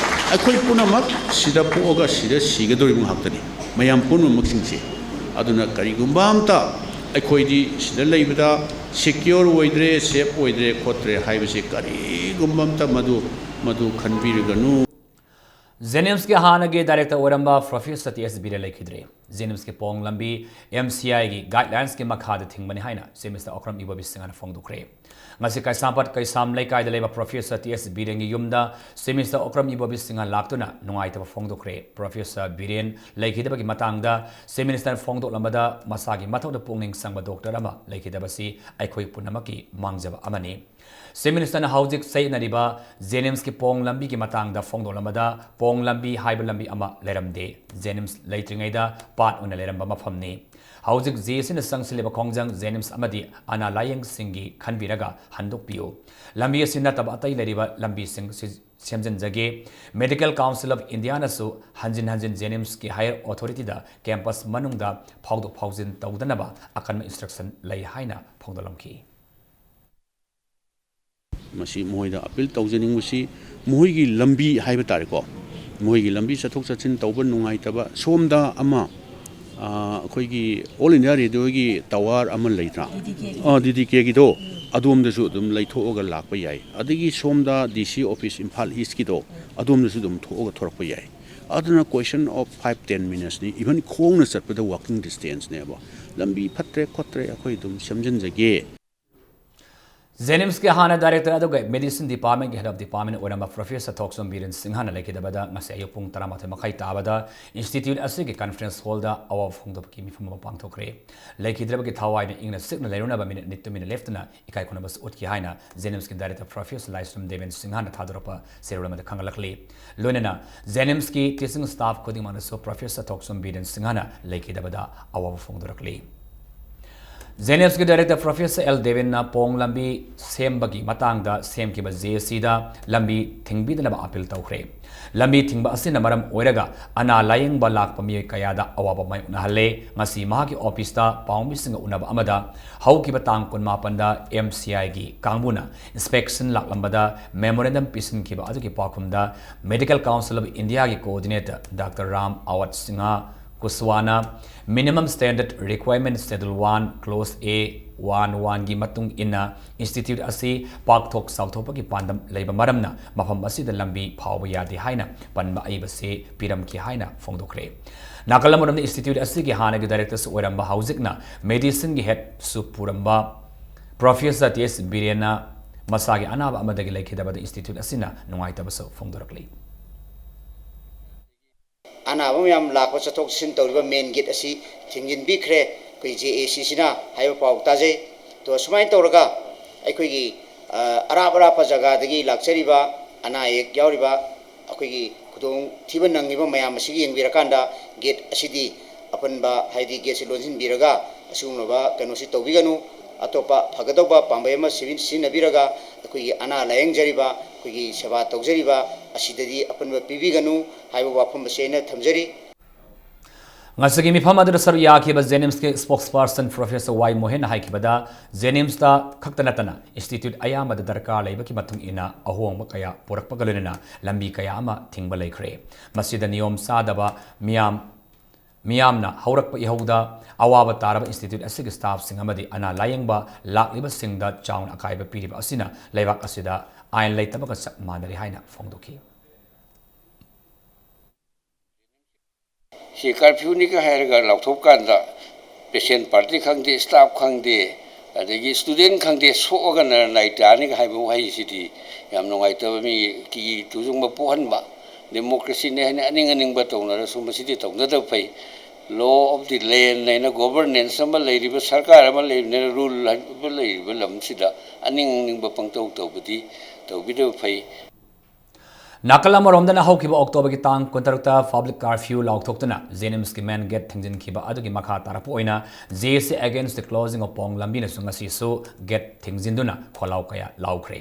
ꯑꯩꯈꯣꯏ ꯄꯨꯝꯅꯃꯛ ꯁꯤꯗ ꯄꯣꯛꯑꯒ ꯁꯤꯗ ꯁꯤꯒꯗꯧꯔꯤꯕ ꯉꯥꯛꯇꯅꯤ꯫ ꯃꯌꯥꯝ ꯄꯨꯝꯅꯃꯛꯁꯤꯡꯁꯦ꯫ ꯑꯗꯨꯅ ꯀꯔꯤꯒꯨꯝꯕ ꯑꯝꯇ ꯑꯩꯈꯣꯏꯗꯤ ꯁꯤꯗ ꯂꯩꯕꯗ secure ꯑꯣꯏꯗ꯭ꯔꯦ, safe ꯑꯣꯏꯗ꯭ꯔꯦ ꯈꯣꯠꯇ꯭ꯔꯦ ꯍꯥꯏꯕꯁꯦ ꯀꯔꯤꯒꯨꯝꯕ ꯑꯝꯇ ꯃꯗꯨ, ꯃꯗꯨ ꯈꯟꯕꯤꯔꯒꯅꯨ꯫ ꯖꯦꯅꯤꯝꯁꯀꯤ ꯍꯥꯟꯅꯒꯤ ꯗꯥꯏꯔꯦꯛꯇꯔ ꯑꯣꯏꯔꯝꯕ ꯄ꯭ꯔꯣꯐꯦꯁꯔ ꯇꯤ ꯑꯦꯁ ꯕꯤꯔꯦꯟ ꯂꯩꯈꯤꯗ꯭ꯔꯦ꯫ ꯖꯦꯅꯤꯝꯁꯀꯤ ꯄꯣꯡ ꯂꯝꯕꯤ ꯑꯦꯝ ꯁꯤ ꯑꯥꯏꯒꯤ ꯒꯥꯏꯗꯂꯥꯏꯟꯁꯀꯤ ꯃꯈꯥꯗ ꯊꯤꯡꯕꯅꯤ ꯍꯥꯏꯅ ꯆꯤꯐ ꯃꯤꯅꯤꯁꯇꯔ ꯑꯣꯀ꯭ꯔꯝ ꯏꯕꯣꯕꯤ ꯁꯤꯡꯍꯅ ꯐꯣꯡꯗꯣꯛꯈ꯭ꯔꯦ꯫ ꯉꯁꯤ ꯀꯩꯁꯥꯝꯄꯥꯠ ꯀꯩꯁꯥꯝ ꯂꯩꯀꯥꯏꯗ ꯂꯩꯕ ꯄ꯭ꯔꯣꯐꯦꯁꯔ ꯇꯤ ꯑꯦꯁ ꯕꯤꯔꯦꯟꯒꯤ ꯌꯨꯝꯗ ꯆꯤꯐ ꯃꯤꯅꯤꯁꯇꯔ ꯑꯣꯀ꯭ꯔꯝ ꯏꯕꯣꯕꯤ ꯁꯤꯡꯍ ꯂꯥꯛꯇꯨꯅ ꯅꯨꯡꯉꯥꯏꯇꯕ ꯐꯣꯡꯗꯣꯛꯈ꯭ꯔꯦ꯫ ꯄ꯭ꯔꯣꯐꯦꯁꯔ ꯕꯤꯔꯦꯟ ꯂꯩꯈꯤꯗꯕꯒꯤ ꯃꯇꯥꯡꯗ ꯆꯤꯐ ꯃꯤꯅꯤꯁꯇꯔꯅ ꯐꯣꯡꯗꯣꯛꯂꯝꯕꯗ ꯃꯁꯥꯒꯤ ꯃꯊꯧꯗ ꯄꯨꯛꯅꯤꯡ ꯆꯪꯕ ꯗꯣꯛꯇꯔ ꯑꯃ ꯂꯩꯈꯤꯗꯕꯁꯤ ꯑꯩꯈꯣꯏ ꯄꯨꯝꯅꯃꯛꯀꯤ ꯃꯥꯡꯖꯕ ꯑꯃꯅꯤ꯫ ꯆꯤꯐ ꯃꯤꯅꯤꯁꯇꯔꯅ ꯍꯧꯖꯤꯛ ꯆꯌꯦꯠꯅꯔꯤꯕ ꯖꯦꯅꯤꯝꯁꯀꯤ ꯄꯣꯡ ꯂꯝꯕꯤꯒꯤ ꯃꯇꯥꯡꯗ ꯐꯣꯡꯗꯣꯛꯂꯝꯕꯗ ꯄꯣꯡ ꯂꯝꯕꯤ ꯍꯥꯏꯕ ꯂꯝꯕꯤ ꯑꯃ ꯂꯩꯔꯝꯗꯦ꯫ ꯖꯦꯅꯤꯝꯁ ꯂꯩꯇ꯭ꯔꯤꯉꯩꯗ ꯄꯥꯠ ꯑꯣꯏꯅ ꯂꯩꯔꯝꯕ ꯃꯐꯝꯅꯤ꯫ ꯍꯧꯖꯤꯛ ꯖꯦ ꯑꯦ ꯁꯤꯅ ꯆꯪꯁꯤꯜꯂꯤꯕ ꯈꯣꯡꯖꯪ ꯖꯦꯅꯤꯝꯁ ꯑꯃꯗꯤ ꯑꯅꯥ ꯂꯥꯌꯦꯡꯁꯤꯡꯒꯤ ꯈꯟꯕꯤꯔꯒ ꯍꯟꯗꯣꯛꯄꯤꯌꯨ꯫ ꯂꯝꯕꯤ ꯑꯁꯤ ꯅꯠꯇꯕ ꯑꯇꯩ ꯂꯩꯔꯤꯕ ꯂꯝꯕꯤꯁꯤꯡ ꯁꯤ-, ꯁꯦꯝꯖꯤꯟꯖꯒꯦ꯫ Medical Council of Indiaꯅꯁꯨ ꯍꯟꯖꯤꯟ ꯍꯟꯖꯤꯟ ꯖꯦꯅꯤꯝꯁꯀꯤ higher authorityꯗ campus ꯃꯅꯨꯡꯗ ꯐꯥꯎꯗꯣꯛ ꯐꯥꯎꯖꯤꯟ ꯇꯧꯗꯅꯕ ꯑꯀꯟꯕ instruction ꯂꯩ ꯍꯥꯏꯅ ꯐꯣꯡꯗꯣꯛꯂꯝꯈꯤ꯫ ꯃꯁꯤ ꯃꯈꯣꯏꯗ ꯑꯥꯄꯤꯜ ꯇꯧꯖꯅꯤꯡꯕꯁꯤ, ꯃꯈꯣꯏꯒꯤ ꯂꯝꯕꯤ ꯍꯥꯏꯕ ꯇꯥꯔꯦꯀꯣ, ꯃꯈꯣꯏꯒꯤ ꯂꯝꯕꯤ ꯆꯠꯊꯣꯛ ꯆꯠꯁꯤꯟ ꯇꯧꯕ ꯅꯨꯡꯉꯥꯏꯇꯕ, ꯁꯣꯝꯗ ꯑꯃ, ꯑ, ꯑꯩꯈꯣꯏꯒꯤ All India Radioꯒꯤ tower ꯑꯃ ꯂꯩꯇ꯭ꯔꯥ? ꯑ, ꯗꯤ ꯗꯤ ꯀꯦꯒꯤꯗꯣ, ꯑꯗꯣꯝꯗꯁꯨ ꯑꯗꯨꯝ ꯂꯩꯊꯣꯛꯑꯒ ꯂꯥꯛꯄ ꯌꯥꯏ꯫ ꯑꯗꯒꯤ ꯁꯣꯝꯗ ꯗꯤ ꯁꯤ office ꯏꯝꯐꯥꯜ ꯏꯁꯀꯤꯗꯣ, ꯑꯗꯣꯝꯗꯁꯨ ꯑꯗꯨꯝ ꯊꯣꯛꯑꯒ ꯊꯣꯔꯛꯄ ꯌꯥꯏ꯫ ꯑꯗꯨꯅ question of five ten minutesꯅꯤ, even ꯈꯣꯡꯅ ꯆꯠꯄꯗ walking distanceꯅꯦꯕ꯫ ꯂꯝꯕꯤ ꯐꯠꯇ꯭ꯔꯦ ꯈꯣꯠꯇ꯭ꯔꯦ ꯑꯩꯈꯣꯏ ꯑꯗꯨꯝ ꯁꯦꯝꯖꯤꯟꯖꯒꯦ꯫ JNIMSꯀꯤ ꯍꯥꯟꯅ director ꯑꯗꯨꯒ medicine departmentꯀꯤ head of department ꯑꯣꯏꯔꯝꯕ Professor ꯊꯣꯛꯆꯣꯝ ꯕꯤꯔꯦꯟ ꯁꯤꯡꯍꯅ ꯂꯩꯈꯤꯗꯕꯗ ꯉꯁꯤ ꯑꯌꯨꯛ ꯄꯨꯡ ꯇꯔꯥꯃꯥꯊꯣꯏ ꯃꯈꯥꯏ ꯇꯥꯕꯗ institute ꯑꯁꯤꯒꯤ conference hallꯗ ꯑꯋꯥꯕ ꯐꯣꯡꯗꯣꯛꯄꯒꯤ ꯃꯤꯐꯝ ꯑꯃ ꯄꯥꯡꯊꯣꯛꯈ꯭ꯔꯦ꯫ ꯂꯩꯈꯤꯗ꯭ꯔꯕꯒꯤ ꯊꯋꯥꯏꯅ ꯏꯪꯅ ꯆꯤꯛꯅ ꯂꯩꯔꯨꯅꯕ ꯃꯤꯅꯤꯠ ꯅꯤꯠ ꯇꯨꯃꯤꯟꯅ ꯂꯦꯞꯇꯅ ꯏꯀꯥꯏ ꯈꯨꯝꯅꯕꯁꯨ ꯎꯠꯈꯤ ꯍꯥꯏꯅ JNIMSꯀꯤ director Professor ꯂꯥꯏꯁ꯭ꯔꯝ ꯗꯦꯕꯦꯟ ꯁꯤꯡꯍꯅ ꯊꯥꯗꯣꯔꯛꯄ ꯆꯦꯔꯣꯜ ꯑꯃꯗ ꯈꯪꯍꯜꯂꯛꯂꯤ꯫ ꯂꯣꯏꯅꯅ JNIMSꯀꯤ teaching staff ꯈꯨꯗꯤꯡꯃꯛꯅꯁꯨ Professor ꯊꯣꯛꯆꯣꯝ ꯕꯤꯔꯦꯟ ꯁꯤꯡꯍꯅ ꯂꯩꯈꯤꯗꯕꯗ ꯑꯋꯥꯕ ꯐꯣꯡꯗꯣꯔꯛꯂꯤ꯫ JNIMSꯀꯤ director Professor ꯑꯦꯜ ꯗꯦꯕꯦꯟꯅ ꯄꯣꯡ ꯂꯝꯕꯤ ꯁꯦꯝꯕꯒꯤ ꯃꯇꯥꯡꯗ ꯁꯦꯝꯈꯤꯕ JACꯗ ꯂꯝꯕꯤ ꯊꯤꯡꯕꯤꯗꯅꯕ appeal ꯇꯧꯈ꯭ꯔꯦ꯫ ꯂꯝꯕꯤ ꯊꯤꯡꯕ ꯑꯁꯤꯅ ꯃꯔꯝ ꯑꯣꯏꯔꯒ ꯑꯅꯥ ꯂꯥꯌꯦꯡꯕ ꯂꯥꯛꯄ ꯃꯤꯑꯣꯏ ꯀꯌꯥꯗ ꯑꯋꯥꯕ ꯃꯥꯌꯣꯛꯅꯍꯜꯂꯦ꯫ ꯉꯁꯤ ꯃꯍꯥꯛꯀꯤ officeꯇ ꯄꯥꯎꯃꯤꯁꯤꯡꯒ ꯎꯅꯕ ꯑꯃꯗ ꯍꯧꯈꯤꯕ ꯇꯥꯡ ꯀꯨꯟꯃꯥꯄꯟꯗ MCIꯒꯤ ꯀꯥꯡꯕꯨꯅ inspection ꯂꯥꯛꯂꯝꯕꯗ memorandum ꯄꯤꯁꯤꯟꯈꯤꯕ ꯑꯗꯨꯒꯤ ꯄꯥꯎꯈꯨꯝꯗ Medical Council of Indiaꯒꯤ coordinator Doctor Ram ꯑꯋꯠ Singh ꯀꯨꯁꯋꯥꯅ minimum standard requirement schedule one clause A one oneꯒꯤ ꯃꯇꯨꯡ ꯏꯟꯅ institute ꯑꯁꯤ ꯄꯥꯛꯊꯣꯛ ꯆꯥꯎꯊꯣꯛꯄꯒꯤ ꯄꯥꯟꯗꯝ ꯂꯩꯕ ꯃꯔꯝꯅ ꯃꯐꯝ ꯑꯁꯤꯗ ꯂꯝꯕꯤ ꯐꯥꯎꯕ ꯌꯥꯗꯦ ꯍꯥꯏꯅ ꯄꯟꯕ ꯑꯏꯕꯁꯤ ꯄꯤꯔꯝꯈꯤ ꯍꯥꯏꯅ ꯐꯣꯡꯗꯣꯛꯈ꯭ꯔꯦ꯫ ꯅꯥꯀꯜ ꯑꯃꯔꯣꯝꯗ institute ꯑꯁꯤꯒꯤ ꯍꯥꯟꯅꯒꯤ directorꯁꯨ ꯑꯣꯏꯔꯝꯕ, ꯍꯧꯖꯤꯛꯅ medicineꯒꯤ headꯁꯨ ꯄꯨꯔꯝꯕ Professor ꯇꯤ ꯑꯦꯁ ꯕꯤꯔꯦꯟꯅ ꯃꯁꯥꯒꯤ ꯑꯅꯥꯕ ꯑꯃꯗꯒꯤ ꯂꯩꯈꯤꯗꯕꯗ institute ꯑꯁꯤꯅ ꯅꯨꯡꯉꯥꯏꯇꯕꯁꯨ ꯐꯣꯡꯗꯣꯔꯛꯂꯤ꯫ ꯑꯅꯥꯕ ꯃꯌꯥꯝ ꯂꯥꯛꯄ ꯆꯠꯊꯣꯛ ꯆꯠꯁꯤꯟ ꯇꯧꯔꯤꯕ main gate ꯑꯁꯤ ꯊꯤꯡꯖꯤꯟꯕꯤꯈ꯭ꯔꯦ ꯑꯩꯈꯣꯏ JACꯁꯤꯅ ꯍꯥꯏꯕ ꯄꯥꯎ ꯇꯥꯖꯩ꯫ ꯑꯗꯣ ꯁꯨꯃꯥꯏꯅ ꯇꯧꯔꯒ ꯑꯩꯈꯣꯏꯒꯤ, ꯑ, ꯑꯔꯥꯞ ꯑꯔꯥꯞꯄ ꯖꯒꯥꯗꯒꯤ ꯂꯥꯛꯆꯔꯤꯕ ꯑꯅꯥ ꯑꯌꯦꯛ ꯌꯥꯎꯔꯤꯕ ꯑꯩꯈꯣꯏꯒꯤ ꯈꯨꯗꯣꯡꯊꯤꯕ ꯅꯪꯉꯤꯕ ꯃꯌꯥꯝ ꯑꯁꯤꯒꯤ ꯌꯦꯡꯕꯤꯔꯀꯥꯟꯗ gate ꯑꯁꯤꯗꯤ ꯑꯄꯟꯕ, ꯍꯥꯏꯗꯤ gateꯁꯤ ꯂꯣꯟꯁꯤꯟꯕꯤꯔꯒ ꯑꯁꯤꯒꯨꯝꯂꯕ ꯀꯩꯅꯣꯁꯤ ꯇꯧꯕꯤꯒꯅꯨ꯫ ꯑꯇꯣꯞꯄ ꯐꯒꯗꯧꯕ ꯄꯥꯝꯕꯩ ꯑꯃ ꯁꯤꯖꯤꯟ-, ꯁꯤꯖꯤꯟꯅꯕꯤꯔꯒ ꯑꯩꯈꯣꯏꯒꯤ ꯑꯅꯥ ꯂꯥꯌꯦꯡꯖꯔꯤꯕ, ꯑꯩꯈꯣꯏꯒꯤ ꯁꯦꯕꯥ ꯇꯧꯖꯔꯤꯕ ꯑꯁꯤꯗꯗꯤ ꯑꯄꯟꯕ ꯄꯤꯕꯤꯒꯅꯨ ꯍꯥꯏꯕ ꯋꯥꯐꯝ ꯑꯁꯤ ꯑꯩꯅ ꯊꯝꯖꯔꯤ꯫ ꯉꯁꯤꯒꯤ ꯃꯤꯐꯝ ꯑꯗꯨꯗ ꯁꯔꯨꯛ ꯌꯥꯈꯤꯕ JNIMSꯀꯤ spokesperson Professor ꯋꯥꯏ ꯃꯣꯍꯦꯟꯅ ꯍꯥꯏꯈꯤꯕꯗ, JNIMSꯇ ꯈꯛꯇ ꯅꯠꯇꯅ institute ꯑꯌꯥꯝꯕꯗ ꯗꯔꯀꯥꯔ ꯂꯩꯕꯒꯤ ꯃꯇꯨꯡ ꯏꯟꯅ ꯑꯍꯣꯡꯕ ꯀꯌꯥ ꯄꯨꯔꯛꯄꯒ ꯂꯣꯏꯅꯅ ꯂꯝꯕꯤ ꯀꯌꯥ ꯑꯃ ꯊꯤꯡꯕ ꯂꯩꯈ꯭ꯔꯦ꯫ ꯃꯁꯤꯗ ꯅꯤꯌꯣꯝ ꯆꯥꯗꯕ ꯃꯤꯌꯥꯝ, ꯃꯤꯌꯥꯝꯅ ꯍꯧꯔꯛꯄ ꯏꯍꯧꯗ ꯑꯋꯥꯕ ꯇꯥꯔꯕ institute ꯑꯁꯤꯒꯤ staffꯁꯤꯡ ꯑꯃꯗꯤ ꯑꯅꯥ ꯂꯥꯌꯦꯡꯕ ꯂꯥꯛꯂꯤꯕꯁꯤꯡꯗ ꯆꯥꯎꯅ ꯑꯀꯥꯏꯕ ꯄꯤꯔꯤꯕ ꯑꯁꯤꯅ ꯂꯩꯕꯥꯛ ꯑꯁꯤꯗ ꯑꯥꯏꯟ ꯂꯩꯇꯕꯒ ꯆꯞ ꯃꯥꯟꯅꯔꯦ ꯍꯥꯏꯅ ꯐꯣꯡꯗꯣꯛꯈꯤ꯫ ꯁꯤ curfewꯅꯤꯒ ꯍꯥꯏꯔꯒ ꯂꯥꯎꯊꯣꯛꯀꯥꯟꯗ patient party ꯈꯪꯗꯦ, staff ꯈꯪꯗꯦ, ꯑꯗꯒꯤ ꯁ꯭ꯇꯨꯗꯦꯟ ꯈꯪꯗꯦ ꯁꯣꯛꯑꯒꯅ ꯅꯥꯏ ꯇꯥꯅꯤꯒ ꯍꯥꯏꯕ ꯋꯥꯍꯩꯁꯤꯗꯤ ꯌꯥꯝ ꯅꯨꯡꯉꯥꯏꯇꯕ, ꯃꯤ ꯀꯤ ꯇꯨꯖꯨꯡꯕ ꯄꯣꯛꯍꯟꯕ꯫ ꯗꯦꯃꯣꯀ꯭ꯔꯦꯁꯤꯅꯦ ꯍꯥꯏꯅ ꯑꯅꯤꯡ ꯑꯅꯤꯡꯕ ꯇꯧꯅꯔꯁꯨ ꯃꯁꯤꯗꯤ ꯇꯧꯅꯗꯕ ꯐꯩ꯫ Law of the land ꯍꯥꯏꯅ ꯒꯣꯕꯔꯅꯦꯟꯁ ꯑꯃ ꯂꯩꯔꯤꯕ, ꯁꯔꯀꯥꯔ ꯑꯃ ꯂꯩꯔꯤꯕꯅꯤꯅ, ꯔꯨꯜ ꯍꯥꯏꯕ ꯂꯩꯔꯤꯕ ꯂꯝꯁꯤꯗ ꯑꯅꯤꯡ ꯑꯅꯤꯡꯕ ꯄꯪꯇꯧ ꯇꯧꯕꯗꯤ ꯇꯧꯕꯤꯗꯕ ꯐꯩ꯫ ꯅꯥꯀꯜ ꯑꯃꯔꯣꯝꯗꯅ ꯍꯧꯈꯤꯕ ꯑꯣꯛꯇꯣꯕꯔꯒꯤ ꯇꯥꯡ ꯀꯨꯟꯇꯔꯨꯛꯇ ꯄꯕ꯭ꯂꯤꯛ ꯀꯥꯔꯐ꯭ꯌꯨ ꯂꯥꯎꯊꯣꯛꯇꯨꯅ ꯖꯦꯅꯤꯝꯁꯀꯤ ꯃꯦꯟ ꯒꯦꯠ ꯊꯤꯡꯖꯤꯟꯈꯤꯕ ꯑꯗꯨꯒꯤ ꯃꯈꯥ ꯇꯥꯔꯛꯄ ꯑꯣꯏꯅ J A C Against the Closing of ꯄꯣꯡ ꯂꯝꯕꯤꯅꯁꯨ ꯉꯁꯤꯁꯨ ꯒꯦꯠ ꯊꯤꯡꯖꯤꯟꯗꯨꯅ ꯈꯣꯜꯂꯥꯎ ꯀꯌꯥ ꯂꯥꯎꯈ꯭ꯔꯦ꯫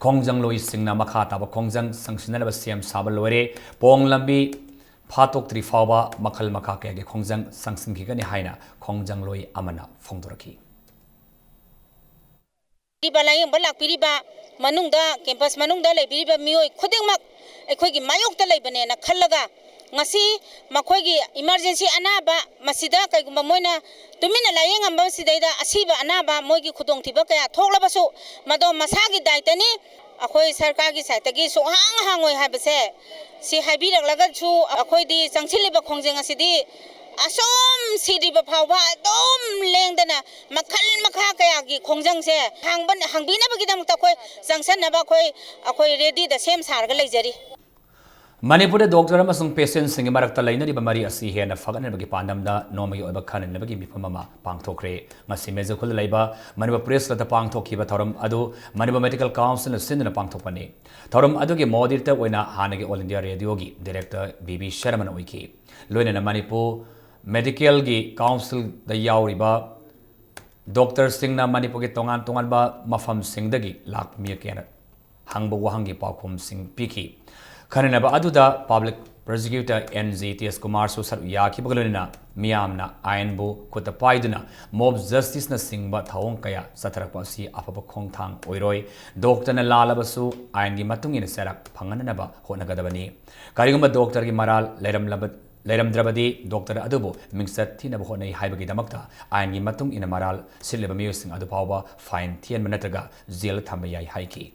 ꯈꯣꯡꯖꯪꯂꯣꯏꯁꯤꯡꯅ ꯃꯈꯥ ꯇꯥꯕ ꯈꯣꯡꯖꯪ ꯆꯪꯁꯤꯟꯅꯅꯕ ꯁꯦꯝ ꯁꯥꯕ ꯂꯣꯏꯔꯦ꯫ ꯄꯣꯡ ꯂꯝꯕꯤ ꯐꯥꯠꯇꯣꯛꯇ꯭ꯔꯤ ꯐꯥꯎꯕ ꯃꯈꯜ ꯃꯈꯥ ꯀꯌꯥꯒꯤ ꯈꯣꯡꯖꯪ ꯆꯪꯁꯤꯟꯈꯤꯒꯅꯤ ꯍꯥꯏꯅ ꯈꯣꯡꯖꯪꯂꯣꯏ ꯑꯃꯅ ꯐꯣꯡꯗꯣꯔꯛꯈꯤ꯫ ꯂꯥꯏꯌꯦꯡꯕ ꯂꯥꯛꯄꯤꯔꯤꯕ ꯃꯅꯨꯡꯗ, ꯀꯦꯝꯄꯁ ꯃꯅꯨꯡꯗ ꯂꯩꯕꯤꯔꯤꯕ ꯃꯤꯑꯣꯏ ꯈꯨꯗꯤꯡꯃꯛ ꯑꯩꯈꯣꯏꯒꯤ ꯃꯥꯌꯣꯛꯇ ꯂꯩꯕꯅꯦꯅ ꯈꯜꯂꯒ, ꯉꯁꯤ ꯃꯈꯣꯏꯒꯤ ꯏꯃꯥꯔꯖꯦꯟꯁꯤ ꯑꯅꯥꯕ ꯃꯁꯤꯗ ꯀꯩꯒꯨꯝꯕ ꯃꯣꯏꯅ ꯇꯨꯃꯤꯟꯅ ꯂꯥꯏꯌꯦꯡꯉꯝꯕꯁꯤꯗꯩꯗ ꯑꯁꯤꯕ ꯑꯅꯥꯕ ꯃꯣꯏꯒꯤ ꯈꯨꯗꯣꯡꯊꯤꯕ ꯀꯌꯥ ꯊꯣꯛꯂꯕꯁꯨ, ꯃꯗꯣ ꯃꯁꯥꯒꯤ ꯗꯥꯏꯇꯅꯤ꯫ ꯑꯩꯈꯣꯏ ꯁꯔꯀꯥꯔꯒꯤ ꯁꯥꯏꯠꯇꯒꯤ ꯁꯨꯡꯍꯥꯡ ꯍꯥꯡꯉꯣꯏ ꯍꯥꯏꯕꯁꯦ ꯁꯤ ꯍꯥꯏꯕꯤꯔꯛꯂꯒꯁꯨ, ꯑꯩꯈꯣꯏꯗꯤ ꯆꯪꯁꯤꯜꯂꯤꯕ ꯈꯣꯡꯖꯪ ꯑꯁꯤꯗꯤ ꯑꯁꯨꯝ ꯁꯤꯗ꯭ꯔꯤꯕ ꯐꯥꯎꯕ ꯑꯗꯨꯝ ꯂꯦꯡꯗꯅ ꯃꯈꯜ ꯃꯈꯥ ꯀꯌꯥꯒꯤ ꯈꯣꯡꯖꯪꯁꯦ ꯍꯥꯡꯕ-, ꯍꯥꯡꯕꯤꯅꯕꯒꯤꯗꯃꯛꯇ ꯑꯩꯈꯣꯏ ꯆꯪꯁꯟꯅꯕ ꯑꯩꯈꯣꯏ, ꯑꯩꯈꯣꯏ ꯔꯦꯗꯤꯗ ꯁꯦꯝ ꯁꯥꯔꯒ ꯂꯩꯖꯔꯤ꯫ ꯃꯅꯤꯄꯨꯔꯗ ꯗꯣꯛꯇꯔ ꯑꯃꯁꯨꯡ ꯄꯦꯁꯦꯟꯁꯤꯡꯒꯤ ꯃꯔꯛꯇ ꯂꯩꯅꯔꯤꯕ ꯃꯔꯤ ꯑꯁꯤ ꯍꯦꯟꯅ ꯐꯒꯠꯅꯕꯒꯤ ꯄꯥꯟꯗꯝꯗ ꯅꯣꯡꯃꯒꯤ ꯑꯣꯏꯕ ꯈꯟꯅꯅꯕꯒꯤ ꯃꯤꯐꯝ ꯑꯃ ꯄꯥꯡꯊꯣꯛꯈ꯭ꯔꯦ꯫ ꯉꯁꯤ ꯃꯦꯖꯨꯈꯨꯜꯗ ꯂꯩꯕ ꯃꯅꯤꯄꯨꯔ ꯄ꯭ꯔꯦꯁ ꯀ꯭ꯂꯕꯇ ꯄꯥꯡꯊꯣꯛꯈꯤꯕ ꯊꯧꯔꯝ ꯑꯗꯨ ꯃꯅꯤꯄꯨꯔ ꯃꯦꯗꯤꯀꯦꯜ ꯀꯥꯎꯟꯁꯤꯜꯅ ꯁꯤꯟꯗꯨꯅ ꯄꯥꯡꯊꯣꯛꯄꯅꯤ꯫ ꯊꯧꯔꯝ ꯑꯗꯨꯒꯤ ꯃꯣꯗꯦꯔꯦꯇꯔ ꯑꯣꯏꯅ ꯍꯥꯟꯅꯒꯤ ꯑꯣꯜ ꯏꯟꯗꯤꯌꯥ ꯔꯦꯗꯤꯑꯣꯒꯤ ꯗꯥꯏꯔꯦꯛꯇꯔ ꯕꯤ ꯕꯤ ꯁꯔꯃꯅ ꯑꯣꯏꯈꯤ꯫ ꯂꯣꯏꯅꯅ ꯃꯅꯤꯄꯨꯔ ꯃꯦꯗꯤꯀꯦꯜꯒꯤ ꯀꯥꯎꯟꯁꯤꯜꯗ ꯌꯥꯎꯔꯤꯕ ꯗꯣꯛꯇꯔꯁꯤꯡꯅ ꯃꯅꯤꯄꯨꯔꯒꯤ ꯇꯣꯉꯥꯟ ꯇꯣꯉꯥꯟꯕ ꯃꯐꯝꯁꯤꯡꯗꯒꯤ ꯂꯥꯛꯄ ꯃꯤꯑꯣꯏ ꯀꯌꯥꯅ ꯍꯪꯕ ꯋꯥꯍꯪꯒꯤ ꯄꯥꯎꯈꯨꯝꯁꯤꯡ ꯄꯤꯈꯤ꯫ ꯈꯟꯅꯅꯕ ꯑꯗꯨꯗ ꯄꯕ꯭ꯂꯤꯛ ꯄ꯭ꯔꯣꯁꯤꯀ꯭ꯌꯨꯇꯔ ꯑꯦꯟ ꯖꯤ ꯇꯦꯖ ꯀꯨꯃꯥꯔꯁꯨ ꯁꯔꯨꯛ ꯌꯥꯈꯤꯕꯒ ꯂꯣꯏꯅꯅ ꯃꯤꯌꯥꯝꯅ ꯑꯥꯏꯟꯕꯨ ꯈꯨꯠꯇ ꯄꯥꯏꯗꯨꯅ ꯃꯣꯕ ꯖꯁꯇꯤꯁꯅꯆꯤꯡꯕ ꯊꯧꯑꯣꯡ ꯀꯌꯥ ꯆꯠꯊꯔꯛꯄ ꯑꯁꯤ ꯑꯐꯕ ꯈꯣꯡꯊꯥꯡ ꯑꯣꯏꯔꯣꯏ꯫ ꯗꯣꯛꯇꯔꯅ ꯂꯥꯜꯂꯕꯁꯨ ꯑꯥꯏꯟꯒꯤ ꯃꯇꯨꯡ ꯏꯟꯅ ꯆꯩꯔꯥꯛ ꯐꯪꯍꯟꯅꯅꯕ ꯍꯣꯠꯅꯒꯗꯕꯅꯤ꯫ ꯀꯔꯤꯒꯨꯝꯕ ꯗꯣꯛꯇꯔꯒꯤ ꯃꯔꯥꯜ ꯂꯩꯔꯝꯂꯕ-, ꯂꯩꯔꯝꯗ꯭ꯔꯕꯗꯤ ꯗꯣꯛꯇꯔ ꯑꯗꯨꯕꯨ ꯃꯤꯡꯆꯠ ꯊꯤꯅꯕ ꯍꯣꯠꯅꯩ ꯍꯥꯏꯕꯒꯤꯗꯃꯛꯇ ꯑꯥꯏꯟꯒꯤ ꯃꯇꯨꯡ ꯏꯟꯅ ꯃꯔꯥꯜ ꯁꯤꯜꯂꯤꯕ ꯃꯤꯑꯣꯏꯁꯤꯡ ꯑꯗꯨ ꯐꯥꯎꯕ ꯐꯥꯏꯟ ꯊꯤꯍꯟꯕ ꯅꯠꯇ꯭ꯔꯒ ꯖꯦꯜ ꯊꯝꯕ ꯌꯥꯏ ꯍꯥꯏꯈꯤ꯫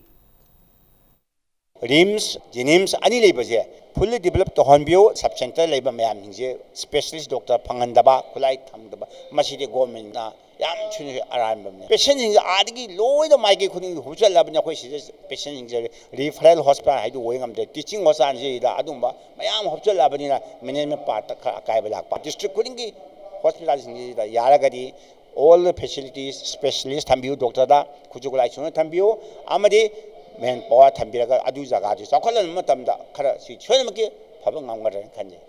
ꯔꯤꯝꯁ, ꯖꯦꯅꯤꯝꯁ ꯑꯅꯤ ꯂꯩꯕꯁꯦ ꯐꯨꯜꯂꯤ ꯗꯤꯕꯂꯞ ꯇꯧꯍꯟꯕꯤꯌꯨ꯫ ꯁꯕ ꯁꯦꯟꯇꯔ ꯂꯩꯕ ꯃꯌꯥꯝꯁꯤꯡꯁꯦ ꯁ꯭ꯄꯦꯁꯦꯂꯤꯁ ꯗꯣꯛꯇꯔ ꯐꯪꯍꯟꯗꯕ, ꯈꯨꯠꯂꯥꯏ ꯊꯝꯗꯕ, ꯃꯁꯤꯗꯤ ꯒꯣꯔꯃꯦꯟꯅ ꯌꯥꯝ ꯊꯨꯅ ꯑꯔꯥꯟꯕꯅꯦ꯫ ꯄꯦꯁꯦꯟꯁꯤꯡꯁꯦ ꯑꯥꯗꯒꯤ ꯂꯣꯏꯅ ꯃꯥꯏꯀꯩ ꯈꯨꯗꯤꯡꯒꯤ ꯍꯨꯞꯆꯜꯂꯕꯅꯤ꯫ ꯑꯩꯈꯣꯏ ꯁꯤꯗ ꯄꯦꯁꯦꯟꯁꯤꯡꯁꯦ ꯔꯤꯐꯔꯦꯜ ꯍꯣꯁꯄꯤꯇꯥꯜ ꯍꯥꯏꯗꯨ ꯑꯣꯏ ꯉꯝꯗ꯭ꯔꯦ꯫ ꯇꯤꯆꯤꯡ ꯍꯣꯁꯄꯤꯇꯥꯜꯁꯤꯗ ꯑꯗꯨꯝꯕ ꯃꯌꯥꯝ ꯍꯨꯞꯆꯜꯂꯕꯅꯤꯅ ꯃꯦꯅꯦꯖꯃꯦꯟ ꯄꯥꯔꯠꯇ ꯈꯔ ꯑꯀꯥꯏꯕ ꯂꯥꯛꯄ꯫ ꯗꯤꯁꯇ꯭ꯔꯤꯛ ꯈꯨꯗꯤꯡꯒꯤ ꯍꯣꯁꯄꯤꯇꯥꯜꯁꯤꯡꯁꯤꯗ ꯌꯥꯔꯒꯗꯤ all the facilities, specialist ꯊꯝꯕꯤꯌꯨ, ꯗꯣꯛꯇꯔꯗ ꯈꯨꯠꯁꯨ ꯈꯨꯠꯂꯥꯏ ꯁꯨꯅ ꯊꯝꯕꯤꯌꯨ, ꯑꯃꯗꯤ ꯃꯦꯟ ꯄꯥꯋꯔ ꯊꯝꯕꯤꯔꯒ ꯑꯗꯨ ꯖꯒꯥꯗꯨ ꯆꯥꯎꯈꯠꯍꯟꯕ ꯃꯇꯝꯗ ꯈꯔ ꯁꯤ ꯁꯣꯏꯗꯅꯃꯛꯀꯤ ꯐꯕ ꯉꯝꯒꯗ꯭ꯔꯅ ꯈꯟꯖꯩ꯫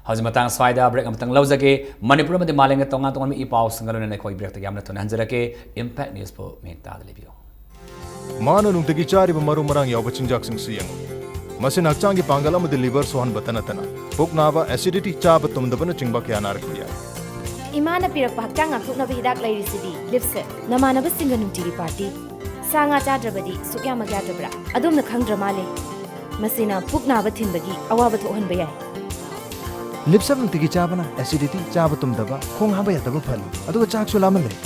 ꯍꯧꯖꯤꯛ ꯃꯇꯥꯡ ꯁ꯭ꯋꯥꯏꯗ ꯕ꯭ꯔꯦꯛ ꯑꯃꯇꯪ ꯂꯧꯖꯒꯦ꯫ ꯃꯅꯤꯄꯨꯔ ꯑꯃꯗꯤ ꯃꯥꯂꯦꯝꯒꯤ ꯇꯣꯉꯥꯟ ꯇꯣꯉꯥꯟꯕ ꯏ ꯄꯥꯎꯁꯤꯡꯒ ꯂꯣꯏꯅꯅ ꯑꯩꯈꯣꯏ ꯕ꯭ꯔꯦꯛꯇ ꯌꯥꯝꯅ ꯊꯨꯅ ꯍꯟꯖꯔꯛꯀꯦ꯫ ꯏꯝꯄꯦꯛ ꯅ꯭ꯌꯨꯁꯄꯨ ꯃꯤꯠ ꯇꯥꯗ ꯂꯩꯕꯤꯌꯨ꯫ ꯃꯥꯅ ꯅꯨꯡꯇꯤꯒꯤ ꯆꯥꯔꯤꯕ ꯃꯔꯨ ꯃꯔꯥꯡ ꯌꯥꯎꯕ ꯆꯤꯟꯖꯥꯛꯁꯤꯡꯁꯤ ꯌꯦꯡꯉꯨ꯫ ꯃꯁꯤꯅ ꯍꯛꯆꯥꯡꯒꯤ ꯄꯥꯡꯒꯜ ꯑꯃꯗꯤ ꯂꯤꯚꯔ ꯁꯣꯛꯍꯟꯕꯇ ꯅꯠꯇꯅ ꯄꯨꯛ ꯅꯥꯕ, ꯑꯦꯁꯤꯗꯤꯇꯤ, ꯆꯥꯕ ꯇꯨꯝꯗꯕꯅꯆꯤꯡꯕ ꯀꯌꯥ ꯅꯥꯔꯛꯄ ꯌꯥꯏ꯫ ꯏꯃꯥꯅ ꯄꯤꯔꯛꯄ ꯍꯛꯆꯥꯡ ꯉꯥꯛꯊꯣꯛꯅꯕ ꯍꯤꯗꯥꯛ ꯂꯩꯔꯤꯁꯤꯗꯤ ꯂꯤꯞꯁꯦ꯫ ꯅꯃꯥꯟꯅꯕꯁꯤꯡꯒ ꯅꯨꯡꯇꯤꯒꯤ ꯄꯥꯔꯇꯤ, ꯁꯥ ꯉꯥ ꯆꯥꯗ꯭ꯔꯕꯗꯤ ꯁꯨꯛꯌꯥꯃꯛ ꯌꯥꯗ꯭ꯔꯕ꯭ꯔꯥ? ꯑꯗꯣꯝꯅ ꯈꯪꯗ꯭ꯔ ꯃꯥꯜꯂꯦ꯫ ꯃꯁꯤꯅ ꯄꯨꯛ ꯅꯥꯕ ꯊꯤꯟꯕꯒꯤ ꯑꯋꯥꯕ ꯊꯣꯛꯍꯟꯕ ꯌꯥꯏ꯫ ꯂꯤꯞꯁꯞ ꯅꯨꯡꯇꯤꯒꯤ ꯆꯥꯕꯅ ꯑꯦꯁꯤꯗꯤꯇꯤ, ꯆꯥꯕ ꯇꯨꯝꯗꯕ, ꯈꯣꯡ ꯍꯥꯝꯕ ꯌꯥꯗꯕ ꯐꯍꯜꯂꯤ, ꯑꯗꯨꯒ ꯆꯥꯛꯁꯨ ꯂꯥꯝꯍꯜꯂꯦ꯫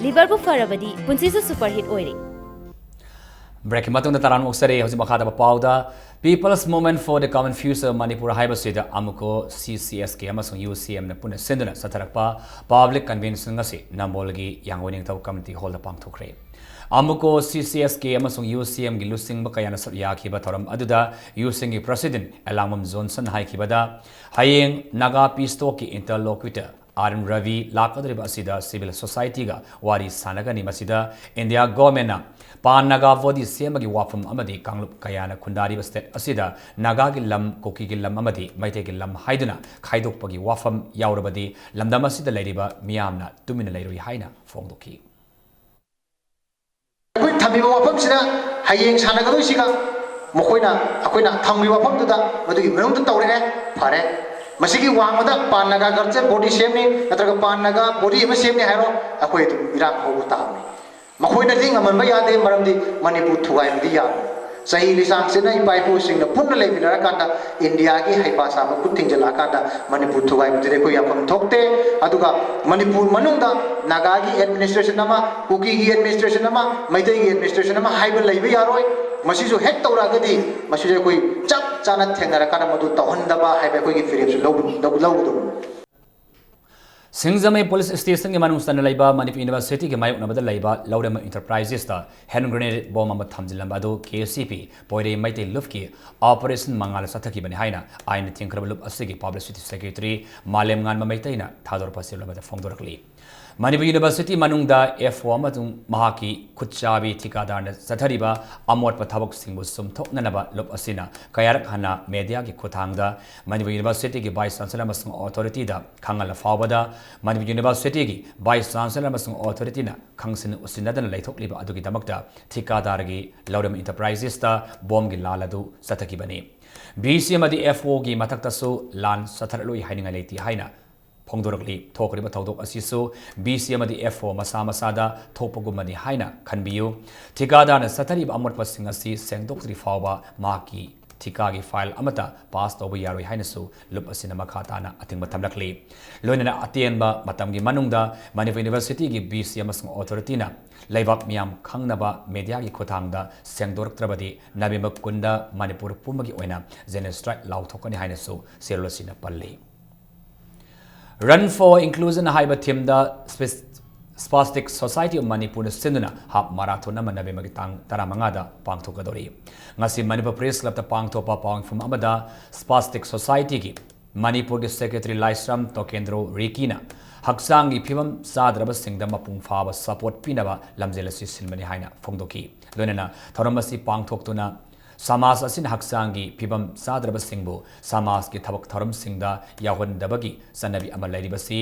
ꯂꯤꯚꯔꯕꯨ ꯐꯔꯕꯗꯤ ꯄꯨꯟꯁꯤꯁꯨ ꯁꯨꯄꯔ ꯍꯤꯠ ꯑꯣꯏꯔꯦ꯫ ꯕ꯭ꯔꯦꯛꯀꯤ ꯃꯇꯨꯡꯗ ꯇꯔꯥꯝꯅ ꯑꯣꯛꯆꯔꯤ꯫ ꯍꯧꯖꯤꯛ ꯃꯈꯥ ꯇꯥꯕ ꯄꯥꯎꯗ People's Movement for the Common Future Manipur ꯍꯥꯏꯕꯁꯤꯗ ꯑꯃꯨꯀꯣ, ꯁꯤ ꯁꯤ ꯑꯦꯁ ꯀꯦ ꯑꯃꯁꯨꯡ ꯌꯨ ꯁꯤ ꯑꯦꯝꯅ ꯄꯨꯟꯅ ꯁꯤꯟꯗꯨꯅ ꯆꯠꯊꯔꯛꯄ ꯄꯕ꯭ꯂꯤꯛ ꯀꯟꯚꯦꯟꯁꯟ ꯑꯁꯤ ꯅꯝꯕꯣꯜꯒꯤ ꯌꯥꯡꯒꯣꯏ ꯅꯤꯡꯊꯧ ꯀꯝꯃ꯭ꯌꯨꯅꯤꯇꯤ ꯍꯣꯜꯗ ꯄꯥꯡꯊꯣꯛꯈ꯭ꯔꯦ꯫ ꯑꯃꯨꯀꯣ, ꯁꯤ ꯁꯤ ꯑꯦꯁ ꯀꯦ ꯑꯃꯁꯨꯡ ꯌꯨ ꯁꯤ ꯑꯦꯝꯒꯤ ꯂꯨꯆꯤꯡꯕ ꯀꯌꯥꯅ ꯁꯔꯨꯛ ꯌꯥꯈꯤꯕ ꯊꯧꯔꯝ ꯑꯗꯨꯗ ꯌꯨ ꯁꯤ ꯑꯦꯝꯒꯤ ꯄ꯭ꯔꯁꯤꯗꯦꯟꯠ ꯑꯦꯂꯥꯡꯕꯝ ꯖꯣꯟꯁꯟ ꯍꯥꯏꯈꯤꯕꯗ, ꯍꯌꯦꯡ ꯅꯥꯒꯥ ꯄꯤꯁ ꯇꯣꯛꯀꯤ ꯏꯟꯇꯔꯂꯣꯀ꯭ꯌꯨꯇꯔ ꯑꯥꯔ ꯑꯦꯟ ꯔꯕꯤ ꯂꯥꯛꯀꯗꯧꯔꯤꯕ ꯑꯁꯤꯗ ꯁꯤꯚꯤꯜ ꯁꯣꯁꯥꯏꯇꯤꯒ ꯋꯥꯔꯤ ꯁꯥꯟꯅꯒꯅꯤ꯫ ꯃꯁꯤꯗ ꯏꯟꯗꯤꯌꯥ ꯒꯣꯔꯃꯦꯟꯅ ꯄꯥꯟ ꯅꯥꯒꯥ ꯕꯣꯗꯤ ꯁꯦꯝꯕꯒꯤ ꯋꯥꯐꯝ ꯑꯃꯗꯤ ꯀꯥꯡꯂꯨꯞ ꯀꯌꯥꯅ ꯈꯨꯟꯗꯥꯔꯤꯕ ꯁ꯭ꯇꯦꯠ ꯑꯁꯤꯗ ꯅꯥꯒꯥꯒꯤ ꯂꯝ, ꯀꯨꯀꯤꯒꯤ ꯂꯝ ꯑꯃꯗꯤ ꯃꯩꯇꯩꯒꯤ ꯂꯝ ꯍꯥꯏꯗꯨꯅ ꯈꯥꯏꯗꯣꯛꯄꯒꯤ ꯋꯥꯐꯝ ꯌꯥꯎꯔꯕꯗꯤ ꯂꯝꯗꯝ ꯑꯁꯤꯗ ꯂꯩꯔꯤꯕ ꯃꯤꯌꯥꯝꯅ ꯇꯨꯃꯤꯟꯅ ꯂꯩꯔꯣꯏ ꯍꯥꯏꯅ ꯐꯣꯡꯗꯣꯛꯈꯤ꯫ ꯑꯩꯈꯣꯏ ꯊꯝꯃꯤꯕ ꯋꯥꯐꯝꯁꯤꯗ ꯍꯌꯦꯡ ꯁꯥꯟꯅꯒꯗꯣꯏꯁꯤꯒ ꯃꯈꯣꯏꯅ, ꯑꯩꯈꯣꯏꯅ ꯊꯝꯃꯤꯕ ꯋꯥꯐꯝꯗꯨꯗ ꯃꯗꯨꯒꯤ ꯃꯅꯨꯡꯗ ꯇꯧꯔꯛꯑꯦ, ꯐꯔꯦ꯫ ꯃꯁꯤꯒꯤ ꯋꯥꯡꯃꯗ ꯄꯥꯟ ꯅꯥꯒꯥ ꯀꯜꯆꯔ ꯕꯣꯗꯤ ꯁꯦꯝꯅꯤ ꯅꯠꯇ꯭ꯔꯒ ꯄꯥꯟ ꯅꯥꯒꯥ ꯕꯣꯗꯤ ꯑꯃ ꯁꯦꯝꯅꯤ ꯍꯥꯏꯔꯣ, ꯑꯩꯈꯣꯏ ꯑꯗꯨꯝ ꯏꯔꯥꯡ ꯍꯧꯕ ꯇꯥꯕꯅꯤ꯫ ꯃꯈꯣꯏꯅꯗꯤ ꯉꯝꯍꯟꯕ ꯌꯥꯗꯦ, ꯃꯔꯝꯗꯤ ꯃꯅꯤꯄꯨꯔ ꯊꯨꯒꯥꯏꯕꯗꯤ ꯌꯥꯔꯣꯏ꯫ ꯆꯍꯤ ꯂꯤꯁꯥꯡꯁꯤꯠꯅ ꯏꯄꯥ ꯏꯄꯨꯁꯤꯡꯅ ꯄꯨꯟꯅ ꯂꯩꯃꯤꯟꯅꯔꯀꯥꯟꯗ ꯏꯟꯗꯤꯌꯥꯒꯤ ꯍꯩꯄꯥ ꯁꯥꯕ ꯈꯨꯠ ꯊꯤꯡꯖꯤꯜꯂꯛꯑꯀꯥꯟꯗ ꯃꯅꯤꯄꯨꯔ ꯊꯨꯒꯥꯏꯕꯗꯨꯗꯤ ꯑꯩꯈꯣꯏ ꯌꯥꯐꯝ ꯊꯣꯛꯇꯦ꯫ ꯑꯗꯨꯒ ꯃꯅꯤꯄꯨꯔ ꯃꯅꯨꯡꯗ ꯅꯥꯒꯥꯒꯤ ꯑꯦꯗꯃꯤꯅꯤꯁꯇ꯭ꯔꯦꯁꯟ ꯑꯃ, ꯀꯨꯀꯤꯒꯤ ꯑꯦꯗꯃꯤꯅꯤꯁꯇ꯭ꯔꯦꯁꯟ ꯑꯃ, ꯃꯩꯇꯩꯒꯤ ꯑꯦꯗꯃꯤꯅꯤꯁꯇ꯭ꯔꯦꯁꯟ ꯑꯃ ꯍꯥꯏꯕ ꯂꯩꯕ ꯌꯥꯔꯣꯏ꯫ ꯃꯁꯤꯁꯨ ꯍꯦꯛ ꯇꯧꯔꯛꯑꯒꯗꯤ ꯃꯁꯤꯁꯨ ꯑꯩꯈꯣꯏ ꯆꯞ ꯆꯥꯅ ꯊꯦꯡꯅꯔꯀꯥꯟꯗ ꯃꯗꯨ ꯇꯧꯍꯟꯗꯕ ꯍꯥꯏꯕ ꯑꯩꯈꯣꯏꯒꯤ ꯐꯤꯔꯦꯞꯁꯨ ꯂꯧ-, ꯂꯧ-, ꯂꯧꯒꯗꯕꯅꯤ꯫ ꯁꯤꯡꯖꯃꯩ ꯄꯨꯂꯤꯁ ꯁ꯭ꯇꯦꯁꯟꯒꯤ ꯃꯅꯨꯡ ꯆꯟꯅ ꯂꯩꯕ ꯃꯅꯤꯄꯨꯔ ꯌꯨꯅꯤꯚꯔꯁꯤꯇꯤꯒꯤ ꯃꯥꯌꯣꯛꯅꯕꯗ ꯂꯩꯕ ꯂꯧꯔꯦꯝꯕꯝ ꯏꯟꯇꯔꯄ꯭ꯔꯥꯏꯖꯦꯁꯇ ꯍꯦꯟ ꯒ꯭ꯔꯦꯅꯦꯗ ꯕꯣꯝ ꯑꯃ ꯊꯝꯖꯤꯜꯂꯝꯕ ꯑꯗꯨ ꯀꯦ ꯑꯦꯁ ꯁꯤ ꯄꯤ ꯄꯣꯏꯔꯩ ꯃꯩꯇꯩ ꯂꯨꯞꯀꯤ ꯑꯣꯄꯔꯦꯁꯟ ꯃꯉꯥꯜꯅ ꯆꯠꯊꯈꯤꯕꯅꯤ ꯍꯥꯏꯅ ꯑꯥꯏꯟꯅ ꯊꯤꯡꯈ꯭ꯔꯕ ꯂꯨꯞ ꯑꯁꯤꯒꯤ ꯄꯕ꯭ꯂꯤꯁꯤꯇꯤ ꯁꯦꯀ꯭ꯔꯦꯇꯔꯤ ꯃꯥꯂꯦꯝꯉꯥꯟꯕ ꯃꯩꯇꯩꯅ ꯊꯥꯗꯣꯔꯛꯄ ꯆꯦꯔꯣꯜ ꯑꯃꯗ ꯐꯣꯡꯗꯣꯔꯛꯂꯤ꯫ ꯃꯅꯤꯄꯨꯔ ꯌꯨꯅꯤꯚꯔꯁꯤꯇꯤ ꯃꯅꯨꯡꯗ ꯑꯦꯐ ꯑꯣ ꯑꯃꯁꯨꯡ ꯃꯍꯥꯛꯀꯤ ꯈꯨꯠꯆꯥꯕꯤ ꯊꯤꯀꯥꯗꯥꯔꯅ ꯆꯠꯊꯔꯤꯕ ꯑꯃꯣꯠꯄ ꯊꯕꯛꯁꯤꯡꯕꯨ ꯆꯨꯝꯊꯣꯛꯅꯅꯕ ꯂꯨꯞ ꯑꯁꯤꯅ ꯀꯌꯥꯔꯛ ꯍꯟꯅ ꯃꯦꯗꯤꯌꯥꯒꯤ ꯈꯨꯠꯊꯥꯡꯗ ꯃꯅꯤꯄꯨꯔ ꯌꯨꯅꯤꯚꯔꯁꯤꯇꯤꯒꯤ ꯚꯥꯏꯁ ꯆꯥꯟꯁꯦꯂꯔ ꯑꯃꯁꯨꯡ ꯑꯣꯊꯣꯔꯤꯇꯤꯗ ꯈꯪꯍꯜꯂ ꯐꯥꯎꯕꯗ ꯃꯅꯤꯄꯨꯔ ꯌꯨꯅꯤꯚꯔꯁꯤꯇꯤꯒꯤ ꯚꯥꯏꯁ ꯆꯥꯟꯁꯦꯂꯔ ꯑꯃꯁꯨꯡ ꯑꯣꯊꯣꯔꯤꯇꯤꯅ ꯈꯪꯁꯤꯟ ꯎꯁꯤꯟꯅꯗꯅ ꯂꯩꯊꯣꯛꯂꯤꯕ ꯑꯗꯨꯒꯤꯗꯃꯛꯇ ꯊꯤꯀꯥꯗꯥꯔꯒꯤ ꯂꯧꯔꯦꯝ ꯏꯟꯇꯔꯄ꯭ꯔꯥꯏꯖꯦꯁꯇ ꯕꯣꯝꯒꯤ ꯂꯥꯜ ꯑꯗꯨ ꯆꯠꯊꯈꯤꯕꯅꯤ꯫ ꯚꯤ ꯁꯤ ꯑꯃꯗꯤ ꯑꯦꯐ ꯑꯣꯒꯤ ꯃꯊꯛꯇꯁꯨ ꯂꯥꯟ ꯆꯠꯊꯔꯛꯂꯣꯏ ꯍꯥꯏꯅꯤꯡꯉꯥꯏ ꯂꯩꯇꯦ ꯍꯥꯏꯅ ꯐꯣꯡꯗꯣꯔꯛꯂꯤ꯫ ꯊꯣꯛꯂꯤꯕ ꯊꯧꯗꯣꯛ ꯑꯁꯤꯁꯨ ꯚꯤ ꯁꯤ ꯑꯃꯗꯤ ꯑꯦꯐ ꯑꯣ ꯃꯁꯥ ꯃꯁꯥꯗ ꯊꯣꯛꯄꯒꯨꯝꯕꯅꯤ ꯍꯥꯏꯅ ꯈꯟꯕꯤꯌꯨ꯫ ꯊꯤꯀꯥꯗꯥꯔꯅ ꯆꯠꯊꯔꯤꯕ ꯑꯃꯣꯠꯄꯁꯤꯡ ꯑꯁꯤ ꯁꯦꯡꯗꯣꯛꯇ꯭ꯔꯤ ꯐꯥꯎꯕ ꯃꯍꯥꯛꯀꯤ ꯊꯤꯀꯥꯒꯤ ꯐꯥꯏꯜ ꯑꯃꯠꯇ ꯄꯥꯁ ꯇꯧꯕ ꯌꯥꯔꯣꯏ ꯍꯥꯏꯅꯁꯨ ꯂꯨꯞ ꯑꯁꯤꯅ ꯃꯈꯥ ꯇꯥꯅ ꯑꯊꯤꯡꯕ ꯊꯝꯂꯛꯂꯤ꯫ ꯂꯣꯏꯅꯅ ꯑꯇꯦꯟꯕ ꯃꯇꯝꯒꯤ ꯃꯅꯨꯡꯗ ꯃꯅꯤꯄꯨꯔ ꯌꯨꯅꯤꯚꯔꯁꯤꯇꯤꯒꯤ ꯚꯤ ꯁꯤ ꯑꯃꯁꯨꯡ ꯑꯣꯊꯣꯔꯤꯇꯤꯅ ꯂꯩꯕꯥꯛ ꯃꯤꯌꯥꯝ ꯈꯪꯅꯕ ꯃꯦꯗꯤꯌꯥꯒꯤ ꯈꯨꯠꯊꯥꯡꯗ ꯁꯦꯡꯗꯣꯔꯛꯇ꯭ꯔꯕꯗꯤ ꯅꯕꯦꯝꯕꯔ ꯀꯨꯟꯗ ꯃꯅꯤꯄꯨꯔ ꯄꯨꯝꯕꯒꯤ ꯑꯣꯏꯅ ꯖꯦꯅꯣꯁꯥꯏꯗ ꯂꯥꯎꯊꯣꯛꯀꯅꯤ ꯍꯥꯏꯅꯁꯨ ꯆꯦꯔꯣꯜ ꯑꯁꯤꯅ ꯄꯜꯂꯤ꯫ Run for Inclusion ꯍꯥꯏꯕ ꯊꯤꯝꯗ Spastic Society of ꯃꯅꯤꯄꯨꯔꯅ ꯁꯤꯟꯗꯨꯅ ꯍꯥꯐ ꯃꯥꯔꯥꯊꯣꯟ ꯑꯃ ꯅꯕꯦꯝꯕꯔꯒꯤ ꯇꯥꯡ ꯇꯔꯥꯃꯉꯥꯗ ꯄꯥꯡꯊꯣꯛꯀꯗꯧꯔꯤ꯫ ꯉꯁꯤ ꯃꯅꯤꯄꯨꯔ ꯄ꯭ꯔꯦꯁ ꯀ꯭ꯂꯕꯇ ꯄꯥꯡꯊꯣꯛꯄ ꯄꯥꯎ ꯃꯤꯐꯝ ꯑꯃꯗ ꯁ꯭ꯄꯥꯁꯇꯤꯛ ꯁꯣꯁꯥꯏꯇꯤꯒꯤ ꯃꯅꯤꯄꯨꯔꯒꯤ ꯁꯦꯀ꯭ꯔꯦꯇꯔꯤ ꯂꯥꯏꯁ꯭ꯔꯝ ꯇꯣꯀꯦꯟꯗ꯭ꯔꯣ ꯔꯤꯀꯤꯅ ꯍꯛꯆꯥꯡꯒꯤ ꯐꯤꯕꯝ ꯆꯥꯗ꯭ꯔꯕꯁꯤꯡꯗ ꯃꯄꯨꯡ ꯐꯥꯕ ꯁꯄꯣꯔꯠ ꯄꯤꯅꯕ ꯂꯝꯖꯦꯜ ꯑꯁꯤ ꯁꯤꯟꯕꯅꯤ ꯍꯥꯏꯅ ꯐꯣꯡꯗꯣꯛꯈꯤ꯫ ꯂꯣꯏꯅꯅ ꯊꯧꯔꯝ ꯑꯁꯤ ꯄꯥꯡꯊꯣꯛꯇꯨꯅ ꯁꯃꯥꯖ ꯑꯁꯤꯅ ꯍꯛꯆꯥꯡꯒꯤ ꯐꯤꯕꯝ ꯆꯥꯗ꯭ꯔꯕꯁꯤꯡꯕꯨ ꯁꯃꯥꯖꯒꯤ ꯊꯕꯛ ꯊꯧꯔꯝꯁꯤꯡꯗ ꯌꯥꯎꯍꯟꯗꯕꯒꯤ ꯆꯠꯅꯕꯤ ꯑꯃ ꯂꯩꯔꯤꯕꯁꯤ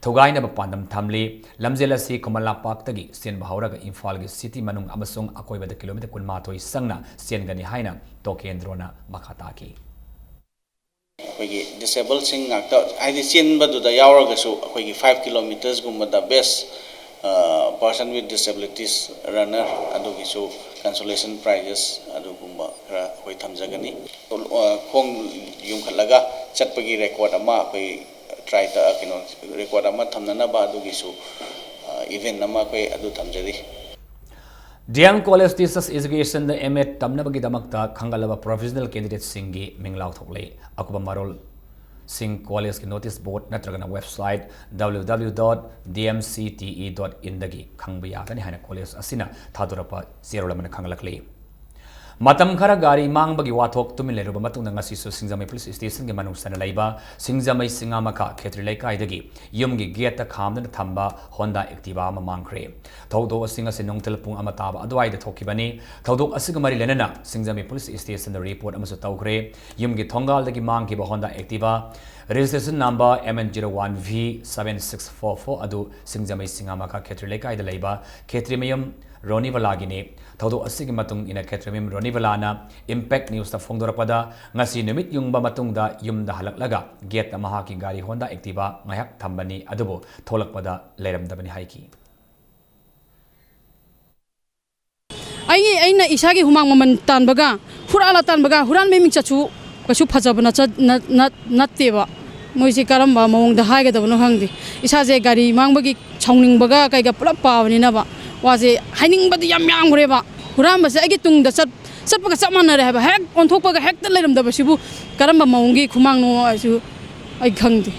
ꯊꯨꯒꯥꯏꯅꯕ ꯄꯥꯟꯗꯝ ꯊꯝꯂꯤ꯫ ꯂꯝꯖꯦꯜ ꯑꯁꯤ ꯈꯨꯃꯟ ꯂꯝꯄꯥꯛꯇꯒꯤ ꯆꯦꯟꯕ ꯍꯧꯔꯒ ꯏꯝꯐꯥꯜꯒꯤ ꯁꯤꯇꯤ ꯃꯅꯨꯡ ꯑꯃꯁꯨꯡ ꯑꯀꯣꯏꯕꯗ ꯀꯤꯂꯣꯃꯤꯇꯔ ꯀꯨꯟꯃꯥꯊꯣꯏ ꯆꯪꯅ ꯆꯦꯟꯒꯅꯤ ꯍꯥꯏꯅ ꯇꯣꯀꯦꯟꯗ꯭ꯔꯣꯅ ꯃꯈꯥ ꯇꯥꯈꯤ꯫ ꯑꯩꯈꯣꯏꯒꯤ ꯗꯤꯁꯦꯕꯜꯁꯤꯡ ꯉꯥꯛꯇ, ꯍꯥꯏꯗꯤ ꯆꯦꯟꯕꯗꯨꯗ ꯌꯥꯎꯔꯒꯁꯨ ꯑꯩꯈꯣꯏꯒꯤ five kilometersꯒꯨꯝꯕꯗ best, ꯑ, person with disabilities runner ꯑꯗꯨꯒꯤꯁꯨ consolation prizes ꯑꯗꯨꯒꯨꯝꯕ ꯈꯔ ꯑꯩꯈꯣꯏ ꯊꯝꯖꯒꯅꯤ꯫ ꯑ, ꯈꯣꯡ ꯌꯨꯡꯈꯠꯂꯒ ꯆꯠꯄꯒꯤ record ꯑꯃ ꯑꯩꯈꯣꯏ try ꯇ-, ꯀꯩꯅꯣ, record ꯑꯃ ꯊꯝꯅꯅꯕ ꯑꯗꯨꯒꯤꯁꯨ, ꯑ, event ꯑꯃ ꯑꯩꯈꯣꯏ ꯑꯗꯨ ꯊꯝꯖꯔꯤ꯫ ꯗꯤ ꯑꯦꯝ ꯀꯣꯂꯦꯖ ꯇꯤꯆꯔꯁ ꯑꯦꯖꯨꯀꯦꯁꯟꯗ ꯑꯦꯝ ꯑꯦꯗ ꯇꯝꯅꯕꯒꯤꯗꯃꯛꯇ ꯈꯟꯒꯠꯂꯕ professional candidateꯁꯤꯡꯒꯤ ꯃꯤꯡ ꯂꯥꯎꯊꯣꯛꯂꯦ꯫ ꯑꯀꯨꯞꯄ ꯃꯔꯣꯜ ꯁꯤꯡ ꯀꯣꯂꯦꯖꯀꯤ ꯅꯣꯇꯤꯁ ꯕꯣꯔꯗ ꯅꯠꯇ꯭ꯔꯒꯅ website W W W dot D M C T E dot in ꯗꯒꯤ ꯈꯪꯕ ꯌꯥꯒꯅꯤ ꯍꯥꯏꯅ ꯀꯣꯂꯦꯖ ꯑꯁꯤꯅ ꯊꯥꯗꯣꯔꯛꯄ ꯆꯦꯔꯣꯜ ꯑꯃꯅ ꯈꯪꯍꯜꯂꯛꯂꯤ꯫ ꯃꯇꯝ ꯈꯔ ꯒꯥꯔꯤ ꯃꯥꯡꯕꯒꯤ ꯋꯥꯊꯣꯛ ꯇꯨꯃꯤꯟ ꯂꯩꯔꯨꯕ ꯃꯇꯨꯡꯗ ꯉꯁꯤꯁꯨ ꯁꯤꯡꯖꯃꯩ ꯄꯨꯂꯤꯁ ꯁ꯭ꯇꯦꯁꯟꯒꯤ ꯃꯅꯨꯡ ꯆꯟꯅ ꯂꯩꯕ ꯁꯤꯡꯖꯃꯩ ꯁꯤꯡꯉꯥꯃꯈꯥ ꯈꯦꯇ꯭ꯔꯤ ꯂꯩꯀꯥꯏꯗꯒꯤ ꯌꯨꯝꯒꯤ ꯒꯦꯠꯇ ꯈꯥꯝꯗꯨꯅ ꯊꯝꯕ ꯍꯣꯟꯗꯥ ꯑꯦꯛꯇꯤꯚꯥ ꯑꯃ ꯃꯥꯡꯈ꯭ꯔꯦ꯫ ꯊꯧꯗꯣꯛ ꯑꯁꯤ ꯉꯁꯤ ꯅꯨꯡꯊꯤꯜ ꯄꯨꯡ ꯑꯃ ꯇꯥꯕ ꯑꯗꯨꯋꯥꯏꯗ ꯊꯣꯛꯈꯤꯕꯅꯤ꯫ ꯊꯧꯗꯣꯛ ꯑꯁꯤꯒ ꯃꯔꯤ ꯂꯩꯅꯅ ꯁꯤꯡꯖꯃꯩ ꯄꯨꯂꯤꯁ ꯁ꯭ꯇꯦꯁꯟꯗ ꯔꯤꯄꯣꯔꯠ ꯑꯃꯁꯨ ꯇꯧꯈ꯭ꯔꯦ꯫ ꯌꯨꯝꯒꯤ ꯊꯣꯡꯒꯥꯜꯗꯒꯤ ꯃꯥꯡꯈꯤꯕ Honda Activa registration number M N zero one V seven six four four ꯑꯗꯨ ꯁꯤꯡꯖꯃꯩ ꯁꯤꯡꯉꯥꯃꯈꯥ ꯈꯦꯇ꯭ꯔꯤ ꯂꯩꯀꯥꯏꯗ ꯂꯩꯕ ꯈꯦꯇ꯭ꯔꯤꯃꯌꯨꯝ ꯔꯣꯅꯤꯕꯂꯥꯒꯤꯅꯤ꯫ ꯊꯧꯗꯣꯛ ꯑꯁꯤꯒꯤ ꯃꯇꯨꯡ ꯏꯟꯅ ꯈꯦꯇ꯭ꯔꯤꯃꯌꯨꯝ ꯔꯣꯅꯤꯕꯂꯥꯅ Impact Newsꯇ ꯐꯣꯡꯗꯣꯔꯛꯄꯗ, ꯉꯁꯤ ꯅꯨꯃꯤꯠ ꯌꯨꯡꯕ ꯃꯇꯨꯡꯗ ꯌꯨꯝꯗ ꯍꯜꯂꯛꯂꯒ ꯒꯦꯠꯇ ꯃꯍꯥꯛꯀꯤ ꯒꯥꯔꯤ ꯍꯣꯟꯗꯥ ꯑꯦꯛꯇꯤꯚꯥ ꯉꯥꯏꯍꯥꯛ ꯊꯝꯕꯅꯤ, ꯑꯗꯨꯕꯨ ꯊꯣꯛꯂꯛꯄꯗ ꯂꯩꯔꯝꯗꯕꯅꯤ ꯍꯥꯏꯈꯤ꯫ ꯑꯩꯒꯤ, ꯑꯩꯅ ꯏꯁꯥꯒꯤ ꯍꯨꯃꯥꯡ ꯃꯃꯜ ꯇꯥꯟꯕꯒ, ꯍꯨꯔꯥꯜꯂ ꯇꯥꯟꯕꯒ, ꯍꯨꯔꯥꯟꯕꯩ ꯃꯤꯡꯆꯠꯁꯨ ꯀꯩꯁꯨ ꯐꯖꯕ ꯅꯠꯆ-, ꯅꯠ-, ꯅꯠ-, ꯅꯠꯇꯦꯕ꯫ ꯃꯣꯏꯁꯦ ꯀꯔꯝꯕ ꯃꯑꯣꯡꯗ ꯍꯥꯏꯒꯗꯕꯅꯣ ꯈꯪꯗꯦ꯫ ꯏꯁꯥꯁꯦ ꯒꯥꯔꯤ ꯃꯥꯡꯕꯒꯤ ꯁꯥꯎꯅꯤꯡꯕꯒ ꯀꯩꯒ ꯄꯨꯂꯞ ꯄꯥꯕꯅꯤꯅꯕ, ꯋꯥꯁꯦ ꯍꯥꯏꯅꯤꯡꯕꯗꯤ ꯌꯥꯝ ꯌꯥꯝꯈ꯭ꯔꯦꯕ꯫ ꯍꯨꯔꯥꯟꯕꯁꯦ ꯑꯩꯒꯤ ꯇꯨꯡꯗ ꯆꯠ-, ꯆꯠꯄꯒ ꯆꯞ ꯃꯥꯟꯅꯔꯦ ꯍꯥꯏꯕ꯫ ꯍꯦꯛ ꯑꯣꯟꯊꯣꯛꯄꯒ ꯍꯦꯛꯇ ꯂꯩꯔꯝꯗꯕꯁꯤꯕꯨ ꯀꯔꯝꯕ ꯃꯑꯣꯡꯒꯤ ꯈꯨꯃꯥꯡꯅꯣ ꯍꯥꯏꯁꯨ ꯑꯩ ꯈꯪꯗꯦ꯫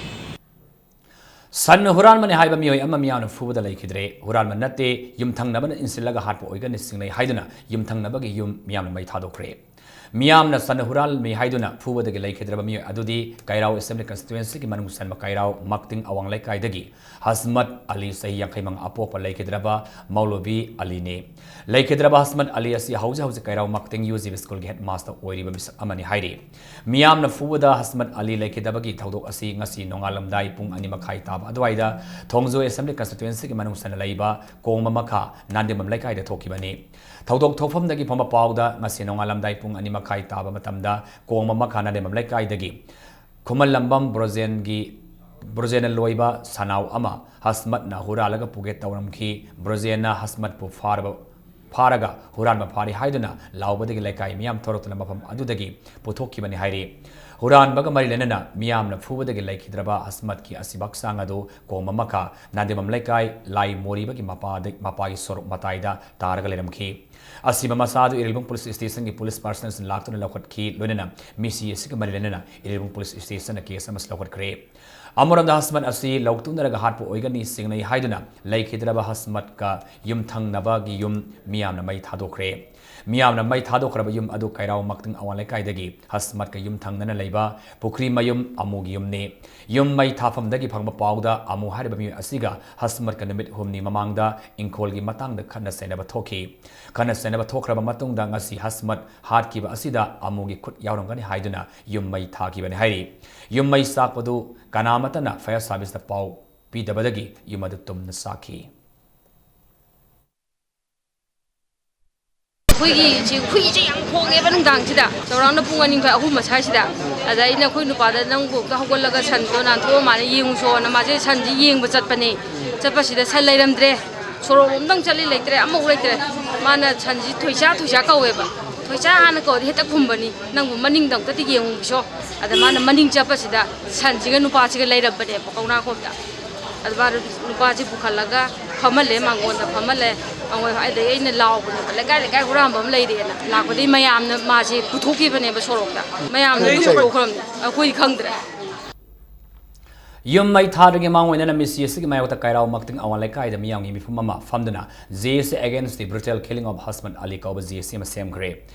ꯁꯟ ꯍꯨꯔꯥꯟꯕꯅꯤ ꯍꯥꯏꯕ ꯃꯤꯑꯣꯏ ꯑꯃ ꯃꯤꯌꯥꯝꯅ ꯐꯨꯕꯗ ꯂꯩꯈꯤꯗ꯭ꯔꯦ꯫ ꯍꯨꯔꯥꯟꯕ ꯅꯠꯇꯦ, ꯌꯨꯝꯊꯪꯅꯕꯅ ꯏꯟꯁꯤꯜꯂꯒ ꯍꯥꯠꯄ ꯑꯣꯏꯒꯅꯤ ꯆꯤꯡꯅꯩ ꯍꯥꯏꯗꯨꯅ ꯌꯨꯝꯊꯪꯅꯕꯒꯤ ꯌꯨꯝ ꯃꯤꯌꯥꯝꯅ ꯃꯩ ꯊꯥꯗꯣꯛꯈ꯭ꯔꯦ꯫ ꯃꯤꯌꯥꯝꯅ ꯁꯟ ꯍꯨꯔꯥꯜꯂꯝꯃꯤ ꯍꯥꯏꯗꯨꯅ ꯐꯨꯕꯗꯒꯤ ꯂꯩꯈꯤꯗ꯭ꯔꯕ ꯃꯤꯑꯣꯏ ꯑꯗꯨꯗꯤ ꯀꯩꯔꯥꯎ Assembly Constituencyꯒꯤ ꯃꯅꯨꯡ ꯆꯟꯕ ꯀꯩꯔꯥꯎ ꯃꯛꯇꯤꯡ ꯑꯋꯥꯡ ꯂꯩꯀꯥꯏꯗꯒꯤ ꯍꯁꯃꯠ ꯑꯂꯤ, ꯆꯍꯤ ꯌꯥꯡꯈꯩ ꯃꯉꯥ ꯑꯄꯣꯛꯄ, ꯂꯩꯈꯤꯗ꯭ꯔꯕ ꯃꯧꯂꯨꯕꯤ ꯑꯂꯤꯅꯤ꯫ ꯂꯩꯈꯤꯗ꯭ꯔꯕ ꯍꯁꯃꯠ ꯑꯂꯤ ꯑꯁꯤ ꯍꯧꯖꯤꯛ ꯍꯧꯖꯤꯛ ꯀꯩꯔꯥꯎ ꯃꯛꯇꯤꯡ UGB Schoolꯒꯤ headmaster ꯑꯣꯏꯔꯤꯕ ꯃꯤꯁꯛ ꯑꯃꯅꯤ ꯍꯥꯏꯔꯤ꯫ ꯃꯤꯌꯥꯝꯅ ꯐꯨꯕꯗ ꯍꯁꯃꯠ ꯑꯂꯤ ꯂꯩꯈꯤꯗꯕꯒꯤ ꯊꯧꯗꯣꯛ ꯑꯁꯤ ꯉꯁꯤ ꯅꯣꯡꯉꯥꯜꯂꯝꯗꯥꯏ ꯄꯨꯡ ꯑꯅꯤ ꯃꯈꯥꯏ ꯇꯥꯕ ꯑꯗꯨꯋꯥꯏꯗ ꯊꯣꯡꯖꯣꯏ Assembly Constituencyꯒꯤ ꯃꯅꯨꯡ ꯆꯟꯅ ꯂꯩꯕ ꯀꯣꯡꯕ ꯃꯈꯥ ꯅꯥꯟꯗꯦꯝꯕꯝ ꯂꯩꯀꯥꯏꯗ ꯊꯣꯛꯈꯤꯕꯅꯤ꯫ ꯊꯧꯗꯣꯛ ꯊꯣꯛꯐꯝꯗꯒꯤ ꯐꯪꯕ ꯄꯥꯎꯗ ꯉꯁꯤ ꯅꯣꯡꯉꯥꯜꯂꯝꯗꯥꯏ ꯄꯨꯡ ꯑꯅꯤ ꯃꯈꯥꯏ ꯇꯥꯕ ꯃꯇꯝꯗ ꯀꯣꯡꯕ ꯃꯈꯥ ꯅꯥꯟꯗꯦꯝꯕꯝ ꯂꯩꯀꯥꯏꯗꯒꯤ ꯈꯨꯃꯟꯂꯝꯕꯝ ꯕ꯭ꯔꯣꯖꯦꯟꯒꯤ, ꯕ꯭ꯔꯣꯖꯦꯟꯅ ꯂꯣꯏꯕ ꯁꯅꯥꯎ ꯑꯃ ꯍꯁꯃꯠꯅ ꯍꯨꯔꯥꯜꯂꯒ ꯄꯨꯒꯦ ꯇꯧꯔꯝꯈꯤ꯫ ꯕ꯭ꯔꯣꯖꯦꯟꯅ ꯍꯁꯃꯠꯄꯨ ꯐꯥꯔꯕ, ꯐꯥꯔꯒ ꯍꯨꯔꯥꯟꯕ ꯐꯥꯔꯤ ꯍꯥꯏꯗꯨꯅ ꯂꯥꯎꯕꯗꯒꯤ ꯂꯩꯀꯥꯏ ꯃꯤꯌꯥꯝ ꯊꯣꯔꯛꯇꯨꯅ ꯃꯐꯝ ꯑꯗꯨꯗꯒꯤ ꯄꯨꯊꯣꯛꯈꯤꯕꯅꯤ ꯍꯥꯏꯔꯤ꯫ ꯍꯨꯔꯥꯟꯕꯒ ꯃꯔꯤ ꯂꯩꯅꯅ ꯃꯤꯌꯥꯝꯅ ꯐꯨꯕꯗꯒꯤ ꯂꯩꯈꯤꯗ꯭ꯔꯕ ꯍꯁꯃꯠꯀꯤ ꯑꯁꯤꯕ ꯍꯛꯆꯥꯡ ꯑꯗꯨ ꯀꯣꯝꯕ ꯑꯃꯈ ꯅꯥꯗꯤꯃꯝ ꯂꯩꯀꯥꯏ ꯂꯥꯏ ꯃꯣꯔꯤꯕꯒꯤ ꯃꯄꯥꯗ, ꯃꯄꯥꯒꯤ ꯁꯣꯔꯣꯛ ꯃꯇꯥꯏꯗ ꯇꯥꯔꯒ ꯂꯩꯔꯝꯈꯤ꯫ ꯑꯁꯤꯕ ꯃꯆꯥ ꯑꯗꯨ ꯏꯔꯤꯜꯕꯨꯡ ꯄꯨꯂꯤꯁ ꯁ꯭ꯇꯦꯁꯟꯒꯤ ꯄꯨꯂꯤꯁ ꯄꯥꯔꯁꯅꯦꯜꯁꯤꯡ ꯂꯥꯛꯇꯨꯅ ꯂꯧꯈꯠꯈꯤ꯫ ꯂꯣꯏꯅꯅ ꯃꯤꯁꯤ ꯑꯁꯤꯒ ꯃꯔꯤ ꯂꯩꯅꯅ ꯏꯔꯤꯜꯕꯨꯡ ꯄꯨꯂꯤꯁ ꯁ꯭ꯇꯦꯁꯟꯅ ꯀꯦꯁ ꯑꯃꯁꯨ ꯂꯧꯈꯠꯈ꯭ꯔꯦ꯫ ꯑꯃꯔꯣꯝꯗ ꯍꯁꯃꯠ ꯑꯁꯤ ꯂꯧꯇꯨꯅꯔꯒ ꯍꯥꯠꯄ ꯑꯣꯏꯒꯅꯤ ꯆꯤꯡꯅꯩ ꯍꯥꯏꯗꯨꯅ ꯂꯩꯈꯤꯗ꯭ꯔꯕ ꯍꯁꯃꯠꯀ ꯌꯨꯝꯊꯪꯅꯕꯒꯤ ꯌꯨꯝ ꯃꯤꯌꯥꯝꯅ ꯃꯩ ꯊꯥꯗꯣꯛꯈ꯭ꯔꯦ꯫ ꯃꯤꯌꯥꯝꯅ ꯃꯩ ꯊꯥꯗꯣꯛꯈ꯭ꯔꯕ ꯌꯨꯝ ꯑꯗꯨ ꯀꯩꯔꯥꯎ ꯃꯛꯇꯤꯡ ꯑꯋꯥꯡ ꯂꯩꯀꯥꯏꯗꯒꯤ ꯍꯁꯃꯠꯀ ꯌꯨꯝꯊꯪꯅꯅ ꯂꯩꯕ ꯄꯨꯈ꯭ꯔꯤ ꯃꯌꯨꯝ ꯑꯃꯨꯒꯤ ꯌꯨꯝꯅꯤ꯫ ꯌꯨꯝ ꯃꯩ ꯊꯥꯐꯝꯗꯒꯤ ꯐꯪꯕ ꯄꯥꯎꯗ ꯑꯃꯨ ꯍꯥꯏꯔꯤꯕ ꯃꯤꯑꯣꯏ ꯑꯁꯤꯒ ꯍꯁꯃꯠꯀ ꯅꯨꯃꯤꯠ ꯍꯨꯝꯅꯤ ꯃꯃꯥꯡꯗ ꯏꯪꯈꯣꯜꯒꯤ ꯃꯇꯥꯡꯗ ꯈꯠꯅ ꯆꯩꯅꯕ ꯊꯣꯛꯈꯤ꯫ ꯈꯠꯅ ꯆꯩꯅꯕ ꯊꯣꯛꯈ꯭ꯔꯕ ꯃꯇꯨꯡꯗ ꯉꯁꯤ ꯍꯁꯃꯠ ꯍꯥꯠꯈꯤꯕ ꯑꯁꯤꯗ ꯑꯃꯨꯒꯤ ꯈꯨꯠ ꯌꯥꯎꯔꯝꯒꯅꯤ ꯍꯥꯏꯗꯨꯅ ꯌꯨꯝ ꯃꯩ ꯊꯥꯈꯤꯕꯅꯤ ꯍꯥꯏꯔꯤ꯫ ꯌꯨꯝ ꯃꯩ ꯆꯥꯛꯄꯗꯨ ꯀꯅꯥꯃꯠꯇꯅ ꯐꯥꯌꯔ ꯁꯥꯔꯚꯤꯁꯇ ꯄꯥꯎ ꯄꯤꯗꯕꯗꯒꯤ ꯌꯨꯝ ꯑꯗꯨ ꯇꯨꯝꯅ ꯆꯥꯛꯈꯤ꯫ ꯑꯩꯈꯣꯏꯒꯤ ꯁꯤ ꯍꯨꯏꯁꯦ ꯌꯥꯝ ꯈꯣꯡꯉꯦꯕ ꯅꯨꯡꯗꯥꯡꯁꯤꯗ, ꯆꯥꯎꯔꯥꯛꯅ ꯄꯨꯡ ꯑꯅꯤ ꯃꯈꯥꯏ, ꯑꯍꯨꯝ ꯃꯁ꯭ꯋꯥꯏꯁꯤꯗ꯫ ꯑꯗ ꯑꯩꯅ ꯑꯩꯈꯣꯏ ꯅꯨꯄꯥꯗ, "ꯅꯪꯕꯨ ꯑꯝꯇ ꯍꯧꯒꯠꯂꯒ ꯁꯟꯗꯣ ꯅꯥꯟꯊꯣꯛꯑꯣ, ꯃꯥꯅ ꯌꯦꯡꯉꯨꯆꯣꯅ", ꯃꯥꯁꯦ ꯁꯟꯁꯤ ꯌꯦꯡꯕ ꯆꯠꯄꯅꯦ꯫ ꯆꯠꯄꯁꯤꯗ ꯁꯟ ꯂꯩꯔꯝꯗ꯭ꯔꯦ, ꯁꯣꯔꯣꯛ ꯂꯣꯝꯗꯪ ꯆꯠꯂꯤ, ꯂꯩꯇ꯭ꯔꯦ, ꯑꯃꯐꯥꯎ ꯂꯩꯇ꯭ꯔꯦ꯫ ꯃꯥꯅ ꯁꯟꯁꯤ "ꯊꯣꯏꯁꯥ, ꯊꯣꯏꯁꯥ" ꯀꯧꯋꯦꯕ꯫ "ꯊꯣꯏꯁꯥ" ꯍꯥꯟꯅ ꯀꯧꯔꯗꯤ ꯍꯦꯛꯇ ꯈꯨꯝꯕꯅꯤ, "ꯅꯪꯕꯨ ꯃꯅꯤꯡꯗ ꯑꯝꯇꯗꯤ ꯌꯦꯡꯉꯨꯒꯤꯁꯣ"꯫ ꯑꯗ ꯃꯥꯅ ꯃꯅꯤꯡ ꯆꯠꯄꯁꯤꯗ ꯁꯟꯁꯤꯒ ꯅꯨꯄꯥꯁꯤꯒ ꯂꯩꯔꯝꯕꯅꯦꯕ ꯀꯧꯅꯥꯈꯣꯡꯗ꯫ ꯑꯗ ꯃꯥꯅ ꯅꯨꯄꯥꯁꯤ ꯄꯨꯈꯠꯂꯒ ꯐꯝꯍꯜꯂꯦ, ꯃꯥꯡꯒꯣꯟꯗ ꯐꯝꯍꯜꯂꯦ꯫ ꯃꯥꯡꯒꯣꯟ ꯑꯗꯩ ꯑꯩꯅ ꯂꯥꯎꯕꯅꯦꯕ, "ꯂꯩꯀꯥꯏ ꯂꯩꯀꯥꯏ ꯍꯨꯔꯥꯟꯕ ꯑꯃ ꯂꯩꯔꯦꯅ"꯫ ꯂꯥꯛꯄꯗꯒꯤ ꯃꯌꯥꯝꯅ ꯃꯥꯁꯦ ꯄꯨꯊꯣꯛꯈꯤꯕꯅꯦꯕ ꯁꯣꯔꯣꯛꯇ꯫ ꯃꯌꯥꯝꯅ ꯑꯗꯨꯝ ꯄꯨꯊꯣꯛꯈ꯭ꯔꯕꯅꯤ, ꯑꯩꯈꯣꯏ ꯈꯪꯗ꯭ꯔꯦ꯫ ꯌꯨꯝ ꯃꯩ ꯊꯥꯗ꯭ꯔꯤꯉꯩ ꯃꯥꯡꯑꯣꯏꯅꯅ ꯃꯤꯁꯤ ꯑꯁꯤꯒꯤ ꯃꯥꯌꯣꯛꯇ ꯀꯩꯔꯥꯎ ꯃꯛꯇꯤꯡ ꯑꯋꯥꯡ ꯂꯩꯀꯥꯏꯗ ꯃꯤꯌꯥꯝꯒꯤ ꯃꯤꯐꯝ ꯑꯃ ꯐꯝꯗꯨꯅ J A C against the brutal killing of Hasmat Ali ꯀꯧꯕ J A C ꯑꯃ ꯁꯦꯝꯈ꯭ꯔꯦ꯫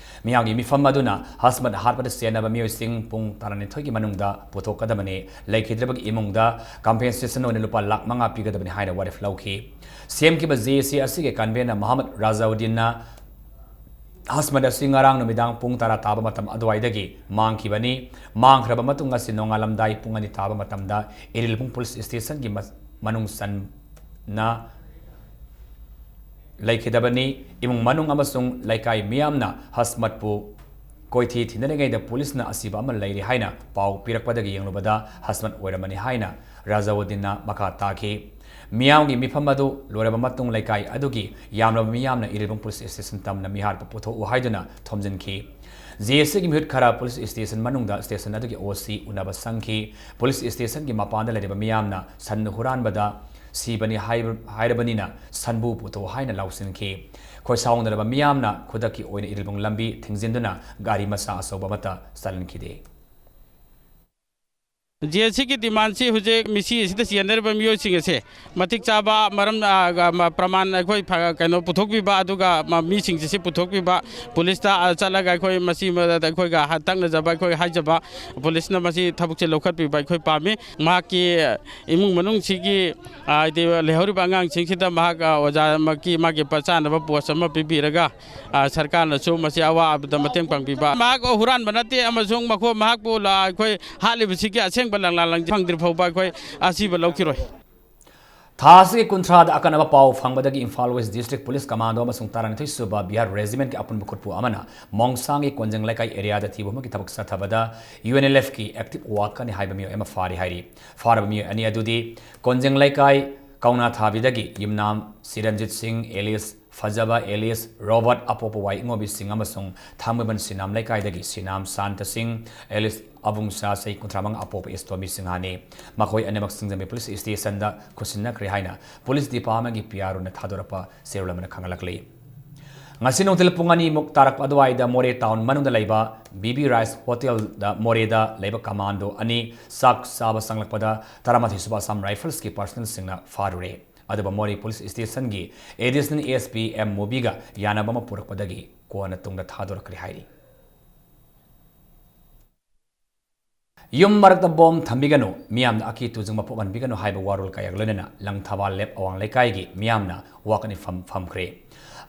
ꯃꯤꯌꯥꯝꯒꯤ ꯃꯤꯐꯝ ꯑꯗꯨꯅ ꯍꯁꯃꯠ ꯍꯥꯠꯄꯗ ꯆꯦꯟꯅꯕ ꯃꯤꯑꯣꯏꯁꯤꯡ ꯄꯨꯡ ꯇꯔꯥꯅꯤꯊꯣꯏꯒꯤ ꯃꯅꯨꯡꯗ ꯄꯨꯊꯣꯛꯀꯗꯕꯅꯤ, ꯂꯩꯈꯤꯗ꯭ꯔꯕꯒꯤ ꯏꯃꯨꯡꯗ compensation ꯑꯣꯏꯅ ꯂꯨꯄꯥ ꯂꯥꯈ ꯃꯉꯥ ꯄꯤꯒꯗꯕꯅꯤ ꯍꯥꯏꯅ ꯋꯥꯔꯦꯞ ꯂꯧꯈꯤ꯫ ꯁꯦꯝꯈꯤꯕ J A C ꯑꯁꯤꯒꯤ convener ꯃꯣꯍꯝꯃꯗ ꯔꯥꯖꯥꯎꯗꯤꯟꯅ ꯍꯁꯃꯠ ꯑꯁꯤ ꯉꯔꯥꯡ ꯅꯨꯃꯤꯗꯥꯡ ꯄꯨꯡ ꯇꯔꯥ ꯇꯥꯕ ꯃꯇꯝ ꯑꯗꯨꯋꯥꯏꯗꯒꯤ ꯃꯥꯡꯈꯤꯕꯅꯤ꯫ ꯃꯥꯡꯈ꯭ꯔꯕ ꯃꯇꯨꯡ ꯑꯁꯤ ꯅꯣꯡꯉꯥꯜꯂꯝꯗꯥꯏ ꯄꯨꯡ ꯑꯅꯤ ꯇꯥꯕ ꯃꯇꯝꯗ ꯏꯔꯤꯜꯕꯨꯡ ꯄꯨꯂꯤꯁ ꯁ꯭ꯇꯦꯁꯟꯒꯤ ꯃ-, ꯃꯅꯨꯡ ꯆꯟꯅ ꯂꯩꯈꯤꯗꯕꯅꯤ꯫ ꯏꯃꯨꯡ ꯃꯅꯨꯡ ꯑꯃꯁꯨꯡ ꯂꯩꯀꯥꯏ ꯃꯤꯌꯥꯝꯅ ꯍꯁꯃꯠꯄꯨ ꯀꯣꯏꯊꯤ ꯊꯤꯅꯔꯤꯉꯩꯗ ꯄꯨꯂꯤꯁꯅ ꯑꯁꯤꯕ ꯑꯃ ꯂꯩꯔꯦ ꯍꯥꯏꯅ ꯄꯥꯎ ꯄꯤꯔꯛꯄꯗꯒꯤ ꯌꯦꯡꯂꯨꯕꯗ ꯍꯁꯃꯠ ꯑꯣꯏꯔꯝꯃꯅꯤ ꯍꯥꯏꯅ ꯔꯥꯖꯥꯎꯗꯤꯟꯅ ꯃꯈꯥ ꯇꯥꯈꯤ꯫ ꯃꯤꯌꯥꯝꯒꯤ ꯃꯤꯐꯝ ꯑꯗꯨ ꯂꯣꯏꯔꯕ ꯃꯇꯨꯡ ꯂꯩꯀꯥꯏ ꯑꯗꯨꯒꯤ ꯌꯥꯝꯂꯕ ꯃꯤꯌꯥꯝꯅ ꯏꯔꯤꯜꯕꯨꯡ ꯄꯨꯂꯤꯁ ꯁ꯭ꯇꯦꯁꯟ ꯇꯝꯅ ꯃꯤꯍꯥꯠꯄ ꯄꯨꯊꯣꯛꯎ ꯍꯥꯏꯗꯨꯅ ꯊꯣꯝꯖꯤꯟꯈꯤ꯫ ꯖꯦ ꯑꯦꯁ ꯁꯤꯒꯤ ꯃꯤꯍꯨꯠ ꯈꯔ ꯄꯨꯂꯤꯁ ꯁ꯭ꯇꯦꯁꯟ ꯃꯅꯨꯡꯗ ꯁ꯭ꯇꯦꯁꯟ ꯑꯗꯨꯒꯤ ꯑꯣ ꯁꯤ ꯎꯅꯕ ꯆꯪꯈꯤ꯫ ꯄꯨꯂꯤꯁ ꯁ꯭ꯇꯦꯁꯟꯒꯤ ꯃꯄꯥꯟꯗ ꯂꯩꯔꯤꯕ ꯃꯤꯌꯥꯝꯅ ꯁꯟ ꯍꯨꯔꯥꯟꯕꯗ ꯁꯤꯕꯅꯤ ꯍꯥꯏꯕ-, ꯍꯥꯏꯔꯕꯅꯤꯅ ꯁꯟꯕꯨ ꯄꯨꯊꯣꯛ ꯍꯥꯏꯅ ꯂꯥꯎꯁꯤꯟꯈꯤ꯫ ꯈꯣꯏꯁꯥꯎꯅꯔꯕ ꯃꯤꯌꯥꯝꯅ ꯈꯨꯗꯛꯀꯤ ꯑꯣꯏꯅ ꯏꯔꯤꯜꯕꯨꯡ ꯂꯝꯕꯤ ꯊꯤꯡꯖꯤꯟꯗꯨꯅ ꯒꯥꯔꯤ ꯃꯆꯥ ꯑꯆꯧꯕ ꯑꯃꯠꯇ ꯆꯠꯍꯟꯈꯤꯗꯦ꯫ ꯖꯦ ꯑꯦꯁ ꯁꯤꯒꯤ ꯗꯤꯃꯥꯟꯁꯤ ꯍꯧꯖꯤꯛ ꯃꯤꯁꯤ ꯑꯁꯤꯗ ꯆꯦꯟꯅꯔꯤꯕ ꯃꯤꯑꯣꯏꯁꯤꯡ ꯑꯁꯦ ꯃꯇꯤꯛ ꯆꯥꯕ ꯃꯔꯝ, ꯑ, ꯃ-, ꯄ꯭ꯔꯃꯥꯟ ꯑꯩꯈꯣꯏ ꯐ-, ꯀꯩꯅꯣ ꯄꯨꯊꯣꯛꯄꯤꯕ, ꯑꯗꯨꯒ ꯃ-, ꯃꯤꯁꯤꯡꯁꯤ ꯁꯤ ꯄꯨꯊꯣꯛꯄꯤꯕ, ꯄꯨꯂꯤꯁꯇ, ꯑ, ꯆꯠꯂꯒ ꯑꯩꯈꯣꯏ ꯃꯁꯤ ꯃ-, ꯑꯩꯈꯣꯏꯒ ꯍ-, ꯇꯛꯅꯖꯕ, ꯑꯩꯈꯣꯏ ꯍꯥꯏꯖꯕ, ꯄꯨꯂꯤꯁꯅ ꯃꯁꯤ ꯊꯕꯛꯁꯦ ꯂꯧꯈꯠꯄꯤꯕ ꯑꯩꯈꯣꯏ ꯄꯥꯝꯃꯤ꯫ ꯃꯍꯥꯛꯀꯤ ꯏꯃꯨꯡ ꯃꯅꯨꯡꯁꯤꯒꯤ, ꯑ, ꯍꯥꯏꯗꯤ ꯂꯩꯍꯧꯔꯤꯕ ꯑꯉꯥꯡꯁꯤꯡꯁꯤꯗ ꯃꯍꯥꯛ, ꯑ, ꯑꯣꯖꯥꯃꯛꯀꯤ ꯃꯥꯒꯤ ꯄ-, ꯆꯥꯅꯕ ꯄꯣꯁ ꯑꯃ ꯄꯤꯕꯤꯔꯒ, ꯑ, ꯁꯔꯀꯥꯔꯅꯁꯨ ꯃꯁꯤ ꯑꯋꯥꯕꯗ ꯃꯇꯦꯡ ꯄꯥꯡꯕꯤꯕ꯫ ꯃꯍꯥꯛ ꯍꯨꯔꯥꯟꯕ ꯅꯠꯇꯦ ꯑꯃꯁꯨꯡ ꯃꯈꯣꯏ, ꯃꯍꯥꯛꯄꯨ ꯂ-, ꯑꯩꯈꯣꯏ ꯍꯥꯠꯂꯤꯕꯁꯤꯒꯤ ꯑꯁꯦꯡꯕ ꯂꯪꯂꯥ ꯂꯪꯖ ꯐꯪꯗ꯭ꯔꯤ ꯐꯥꯎꯕ ꯑꯩꯈꯣꯏ ꯑꯁꯤꯕ ꯂꯧꯈꯤꯔꯣꯏ꯫ ꯊꯥ ꯑꯁꯤꯒꯤ ꯀꯨꯟꯊ꯭ꯔꯥꯗ ꯑꯀꯟꯅꯕ ꯄꯥꯎ ꯐꯪꯕꯗꯒꯤ Imphal west district police commando ꯑꯃꯁꯨꯡ ꯇꯔꯥꯅꯤꯊꯣꯏ ꯁꯨꯕ ꯕꯤꯍꯥꯔ ꯔꯦꯖꯤꯃꯦꯟꯠꯀꯤ ꯑꯄꯨꯟꯕ ꯈꯨꯠꯄꯨ ꯑꯃꯅ ꯃꯣꯡꯁꯥꯡꯒꯤ ꯀꯣꯟꯖꯦꯡ ꯂꯩꯀꯥꯏ ꯑꯦꯔꯤꯌꯥꯗ ꯊꯤꯕ ꯍꯨꯝꯕꯒꯤ ꯊꯕꯛ ꯆꯠꯊꯕꯗ ꯌꯨ ꯑꯦꯟ ꯑꯦꯜ ꯑꯦꯐꯀꯤ ꯑꯦꯛꯇꯤꯚ ꯋꯥꯔꯀꯔꯅꯤ ꯍꯥꯏꯕ ꯃꯤꯑꯣꯏ ꯑꯃ ꯐꯥꯔꯤ ꯍꯥꯏꯔꯤ꯫ ꯐꯥꯔꯕ ꯃꯤꯑꯣꯏ ꯑꯅꯤ ꯑꯗꯨꯗꯤ ꯀꯣꯟꯖꯦꯡ ꯂꯩꯀꯥꯏ ꯀꯧꯅꯥ ꯊꯥꯕꯤꯗꯒꯤ ꯌꯨꯝꯅꯥꯝ ꯁꯤꯔꯟꯖꯤꯠ ꯁꯤꯡ, ꯑꯦꯂꯤꯁ ꯐꯖꯕ, ꯑꯦꯂꯤꯁ ꯔꯣꯕꯔꯠ ꯑꯄꯣꯛꯄ ꯋꯥꯏ ꯏꯉꯣꯕꯤ ꯁꯤꯡ ꯑꯃꯁꯨꯡ ꯊꯥꯡꯃꯩꯕꯟ ꯁꯤꯅꯥꯝ ꯂꯩꯀꯥꯏꯗꯒꯤ ꯁꯤꯅꯥꯝ ꯁꯥꯟꯇ ꯁꯤꯡ, ꯑꯦꯂꯤꯁ ꯑꯕꯨꯡꯁꯥ ꯆꯍꯤ ꯀꯨꯟꯊ꯭ꯔꯥ ꯃꯉꯥ ꯑꯄꯣꯛꯄ ꯏꯁꯇꯣꯃꯤ ꯁꯤꯡꯍꯥꯅꯤ꯫ ꯃꯈꯣꯏ ꯑꯅꯤꯃꯛ ꯁꯤꯡꯖꯃꯩ ꯄꯨꯂꯤꯁ ꯁ꯭ꯇꯦꯁꯟꯗ ꯈꯨꯠꯁꯤꯟꯅꯈ꯭ꯔꯦ ꯍꯥꯏꯅ ꯄꯨꯂꯤꯁ ꯗꯤꯄꯥꯔꯠꯃꯦꯟꯠꯀꯤ ꯄꯤ ꯑꯥꯔ ꯑꯣꯅ ꯊꯥꯗꯣꯔꯛꯄ ꯆꯦꯔꯣꯜ ꯑꯃꯅ ꯈꯪꯍꯜꯂꯛꯂꯤ꯫ ꯉꯁꯤ ꯅꯨꯡꯊꯤꯜ ꯄꯨꯡ ꯑꯅꯤꯃꯨꯛ ꯇꯥꯔꯛꯄ ꯑꯗꯨꯋꯥꯏꯗ ꯃꯣꯔꯦ ꯇꯥꯎꯟ ꯃꯅꯨꯡꯗ ꯂꯩꯕ ꯕꯤ ꯕꯤ ꯔꯥꯏꯁ ꯍꯣꯇꯦꯜꯗ ꯃꯣꯔꯦꯗ ꯂꯩꯕ ꯀꯃꯥꯟꯗꯣ ꯑꯅꯤ ꯆꯥꯛ ꯆꯥꯕ ꯆꯪꯂꯛꯄꯗ ꯇꯔꯥꯃꯥꯊꯣꯏ ꯁꯨꯕ ꯑꯁꯥꯝ ꯔꯥꯏꯐꯜꯁꯀꯤ ꯄꯔꯁꯅꯦꯜꯁꯤꯡꯅ ꯐꯥꯔꯨꯔꯦ꯫ ꯑꯗꯨꯕꯨ ꯃꯣꯔꯦ ꯄꯨꯂꯤꯁ ꯁ꯭ꯇꯦꯁꯟꯒꯤ ꯑꯦꯗꯤꯁꯅꯦꯜ ꯑꯦꯁ ꯄꯤ ꯑꯦꯝ ꯃꯨꯕꯤꯒ ꯌꯥꯅꯕ ꯑꯃ ꯄꯨꯔꯛꯄꯗꯒꯤ ꯀꯣꯟꯅ ꯇꯨꯡꯗ ꯊꯥꯗꯣꯔꯛꯈ꯭ꯔꯦ ꯍꯥꯏꯔꯤ꯫ ꯌꯨꯝ ꯃꯔꯛꯇ ꯕꯣꯝ ꯊꯝꯕꯤꯒꯅꯨ, ꯃꯤꯌꯥꯝꯗ ꯑꯀꯤ ꯇꯨꯖꯨꯡꯕ ꯄꯣꯛꯍꯟꯕꯤꯒꯅꯨ ꯍꯥꯏꯕ ꯋꯥꯔꯣꯜ ꯀꯌꯥꯒ ꯂꯣꯏꯅꯅ ꯂꯪꯊꯕꯥꯜ ꯂꯦꯞ ꯑꯋꯥꯡ ꯂꯩꯀꯥꯏꯒꯤ ꯃꯤꯌꯥꯝꯅ ꯋꯥꯀꯠ ꯃꯤꯐꯝ ꯐꯝꯈ꯭ꯔꯦ꯫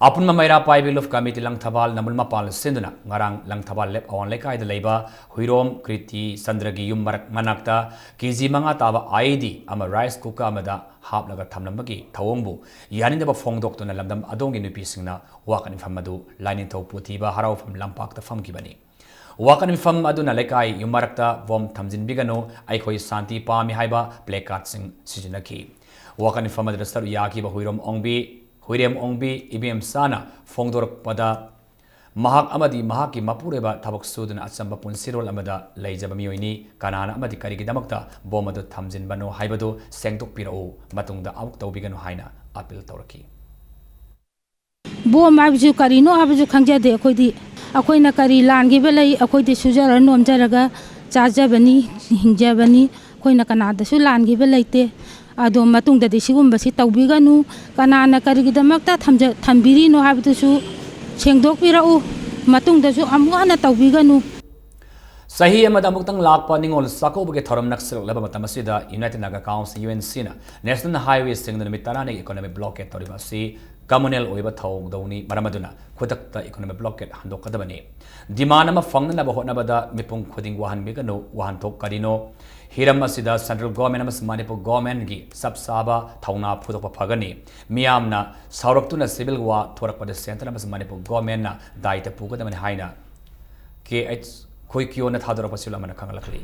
ꯑꯄꯨꯟꯕ ꯃꯩꯔꯥ ꯄꯥꯏꯕꯤ ꯂꯨꯞ ꯀꯃꯤꯇꯤ ꯂꯪꯊꯕꯥꯜ ꯅꯝꯕꯨꯜ ꯃꯄꯥꯜ ꯁꯤꯟꯗꯨꯅ ꯉꯔꯥꯡ ꯂꯪꯊꯕꯥꯜ ꯂꯦꯞ ꯑꯋꯥꯡ ꯂꯩꯀꯥꯏꯗ ꯂꯩꯕ ꯍꯨꯏꯔꯣꯝ ꯀ꯭ꯔꯤꯇꯤ ꯆꯟꯗ꯭ꯔꯒꯤ ꯌꯨꯝ ꯃꯔꯛ ꯃꯅꯥꯛꯇ ꯀꯦ ꯖꯤ ꯃꯉꯥ ꯇꯥꯕ ꯑꯥꯏ ꯏ ꯗꯤ ꯑꯃ ꯔꯥꯏꯁ ꯀꯨꯀꯔ ꯑꯃꯗ ꯍꯥꯞꯂꯒ ꯊꯝꯂꯝꯕꯒꯤ ꯊꯧꯑꯣꯡꯕꯨ ꯌꯥꯅꯤꯡꯗꯕ ꯐꯣꯡꯗꯣꯛꯇꯨꯅ ꯂꯝꯗꯝ ꯑꯗꯣꯝꯒꯤ ꯅꯨꯄꯤꯁꯤꯡꯅ ꯋꯥꯀꯠ ꯃꯤꯐꯝ ꯑꯗꯨ ꯂꯥꯏꯅꯤꯡꯊꯧ ꯄꯨꯊꯤꯕ ꯍꯔꯥꯎꯐꯝ ꯂꯝꯄꯥꯛꯇ ꯐꯝꯈꯤꯕꯅꯤ꯫ ꯋꯥꯀꯠ ꯃꯤꯐꯝ ꯑꯗꯨꯅ ꯂꯩꯀꯥꯏ ꯌꯨꯝ ꯃꯔꯛꯇ ꯕꯣꯝ ꯊꯝꯖꯤꯟꯕꯤꯒꯅꯨ, ꯑꯩꯈꯣꯏ ꯁꯥꯟꯇꯤ ꯄꯥꯝꯃꯤ ꯍꯥꯏꯕ ꯄ꯭ꯂꯦ ꯀꯥꯔꯗꯁꯤꯡ ꯁꯤꯖꯤꯟꯅꯈꯤ꯫ ꯋꯥꯀꯠ ꯃꯤꯐꯝ ꯑꯗꯨꯗ ꯁꯔꯨꯛ ꯌꯥꯈꯤꯕ ꯍꯨꯏꯔꯣꯝ ꯑꯣꯡꯕꯤ, ꯍꯨꯏꯔꯦꯝ ꯑꯣꯡꯕꯤ ꯏꯕꯦꯝꯆꯥꯅ ꯐꯣꯡꯗꯣꯔꯛꯄꯗ, ꯃꯍꯥꯛ ꯑꯃꯗꯤ ꯃꯍꯥꯛꯀꯤ ꯃꯄꯨꯔꯣꯏꯕ ꯊꯕꯛ ꯁꯨꯗꯨꯅ ꯑꯆꯝꯕ ꯄꯨꯟꯁꯤꯔꯣꯜ ꯑꯃꯗ ꯂꯩꯖꯕ ꯃꯤꯑꯣꯏꯅꯤ꯫ ꯀꯅꯥꯅ ꯑꯃꯗꯤ ꯀꯔꯤꯒꯤꯗꯃꯛꯇ ꯕꯣꯝ ꯑꯗꯨ ꯊꯝꯖꯤꯟꯕꯅꯣ ꯍꯥꯏꯕꯗꯨ ꯁꯦꯡꯗꯣꯛꯄꯤꯔꯛꯎ, ꯃꯇꯨꯡꯗ ꯑꯃꯨꯛ ꯇꯧꯕꯤꯒꯅꯨ ꯍꯥꯏꯅ ꯑꯥꯄꯤꯜ ꯇꯧꯔꯛꯈꯤ꯫ ꯕꯣꯝ ꯍꯥꯏꯕꯁꯤ ꯀꯔꯤꯅꯣ ꯍꯥꯏꯕꯁꯨ ꯈꯪꯖꯗꯦ ꯑꯩꯈꯣꯏꯗꯤ꯫ ꯑꯩꯈꯣꯏꯅ ꯀꯔꯤ ꯂꯥꯟꯈꯤꯕ ꯂꯩ? ꯑꯩꯈꯣꯏꯗꯤ ꯁꯨꯖꯔ ꯅꯣꯝꯖꯔꯒ ꯆꯥꯖꯕꯅꯤ, ꯍꯤꯡꯖꯕꯅꯤ꯫ ꯑꯩꯈꯣꯏꯅ ꯀꯅꯥꯗꯁꯨ ꯂꯥꯟꯈꯤꯕ ꯂꯩꯇꯦ꯫ ꯑꯗꯣ ꯃꯇꯨꯡꯗꯗꯤ ꯁꯤꯒꯨꯝꯕꯁꯤ ꯇꯧꯕꯤꯒꯅꯨ꯫ ꯀꯅꯥꯅ ꯀꯔꯤꯒꯤꯗꯃꯛꯇ ꯊꯝꯖ-, ꯊꯝꯕꯤꯔꯤꯅꯣ ꯍꯥꯏꯕꯗꯨꯁꯨ ꯁꯦꯡꯗꯣꯛꯄꯤꯔꯛꯎ꯫ ꯃꯇꯨꯡꯗꯁꯨ ꯑꯃꯨꯛ ꯍꯟꯅ ꯇꯧꯕꯤꯒꯅꯨ꯫ ꯆꯍꯤ ꯑꯃꯗ ꯑꯃꯨꯛꯇꯪ ꯂꯥꯛꯄ ꯅꯤꯉꯣꯜ ꯆꯥꯛꯀꯧꯕꯒꯤ ꯊꯧꯔꯝ ꯅꯛꯁꯤꯜꯂꯛꯂꯕ ꯃꯇꯝ ꯑꯁꯤꯗ United Naga Council, UNCꯅ National Highwayꯁꯤꯡꯗ ꯅꯨꯃꯤꯠ ꯇꯔꯥꯅꯤꯒꯤ economic blockade ꯇꯧꯔꯤꯕ ꯑꯁꯤ communal ꯑꯣꯏꯕ ꯊꯧꯗꯧꯅꯤ꯫ ꯃꯔꯝ ꯑꯗꯨꯅ ꯈꯨꯗꯛꯇ economic blockade ꯍꯟꯗꯣꯛꯀꯗꯕꯅꯤ꯫ Demand ꯑꯃ ꯐꯪꯅꯅꯕ ꯍꯣꯠꯅꯕꯗ ꯃꯤꯄꯨꯝ ꯈꯨꯗꯤꯡ ꯋꯥꯍꯟꯕꯤꯒꯅꯨ꯫ ꯋꯥꯍꯟꯊꯣꯛ ꯀꯔꯤꯅꯣ? ꯍꯤꯔꯝ ꯑꯁꯤꯗ Central Government ꯑꯃꯁꯨꯡ ꯃꯅꯤꯄꯨꯔ Governmentꯀꯤ ꯆꯞ ꯆꯥꯕ ꯊꯧꯅꯥ ꯐꯨꯗꯣꯛꯄ ꯐꯒꯅꯤ꯫ ꯃꯤꯌꯥꯝꯅ ꯁꯥꯎꯔꯛꯇꯨꯅ civil war ꯊꯣꯔꯛꯄꯗ Centre ꯑꯃꯁꯨꯡ ꯃꯅꯤꯄꯨꯔ Governmentꯅ ꯗꯥꯏꯇ ꯄꯨꯒꯗꯕꯅꯤ ꯍꯥꯏꯅ ꯀꯦ ꯑꯩꯆ ꯈꯣꯏꯀꯤꯌꯣꯅ ꯊꯥꯗꯣꯔꯛꯄ ꯁꯤꯜ ꯑꯃꯅ ꯈꯪꯍꯜꯂꯛꯂꯤ꯫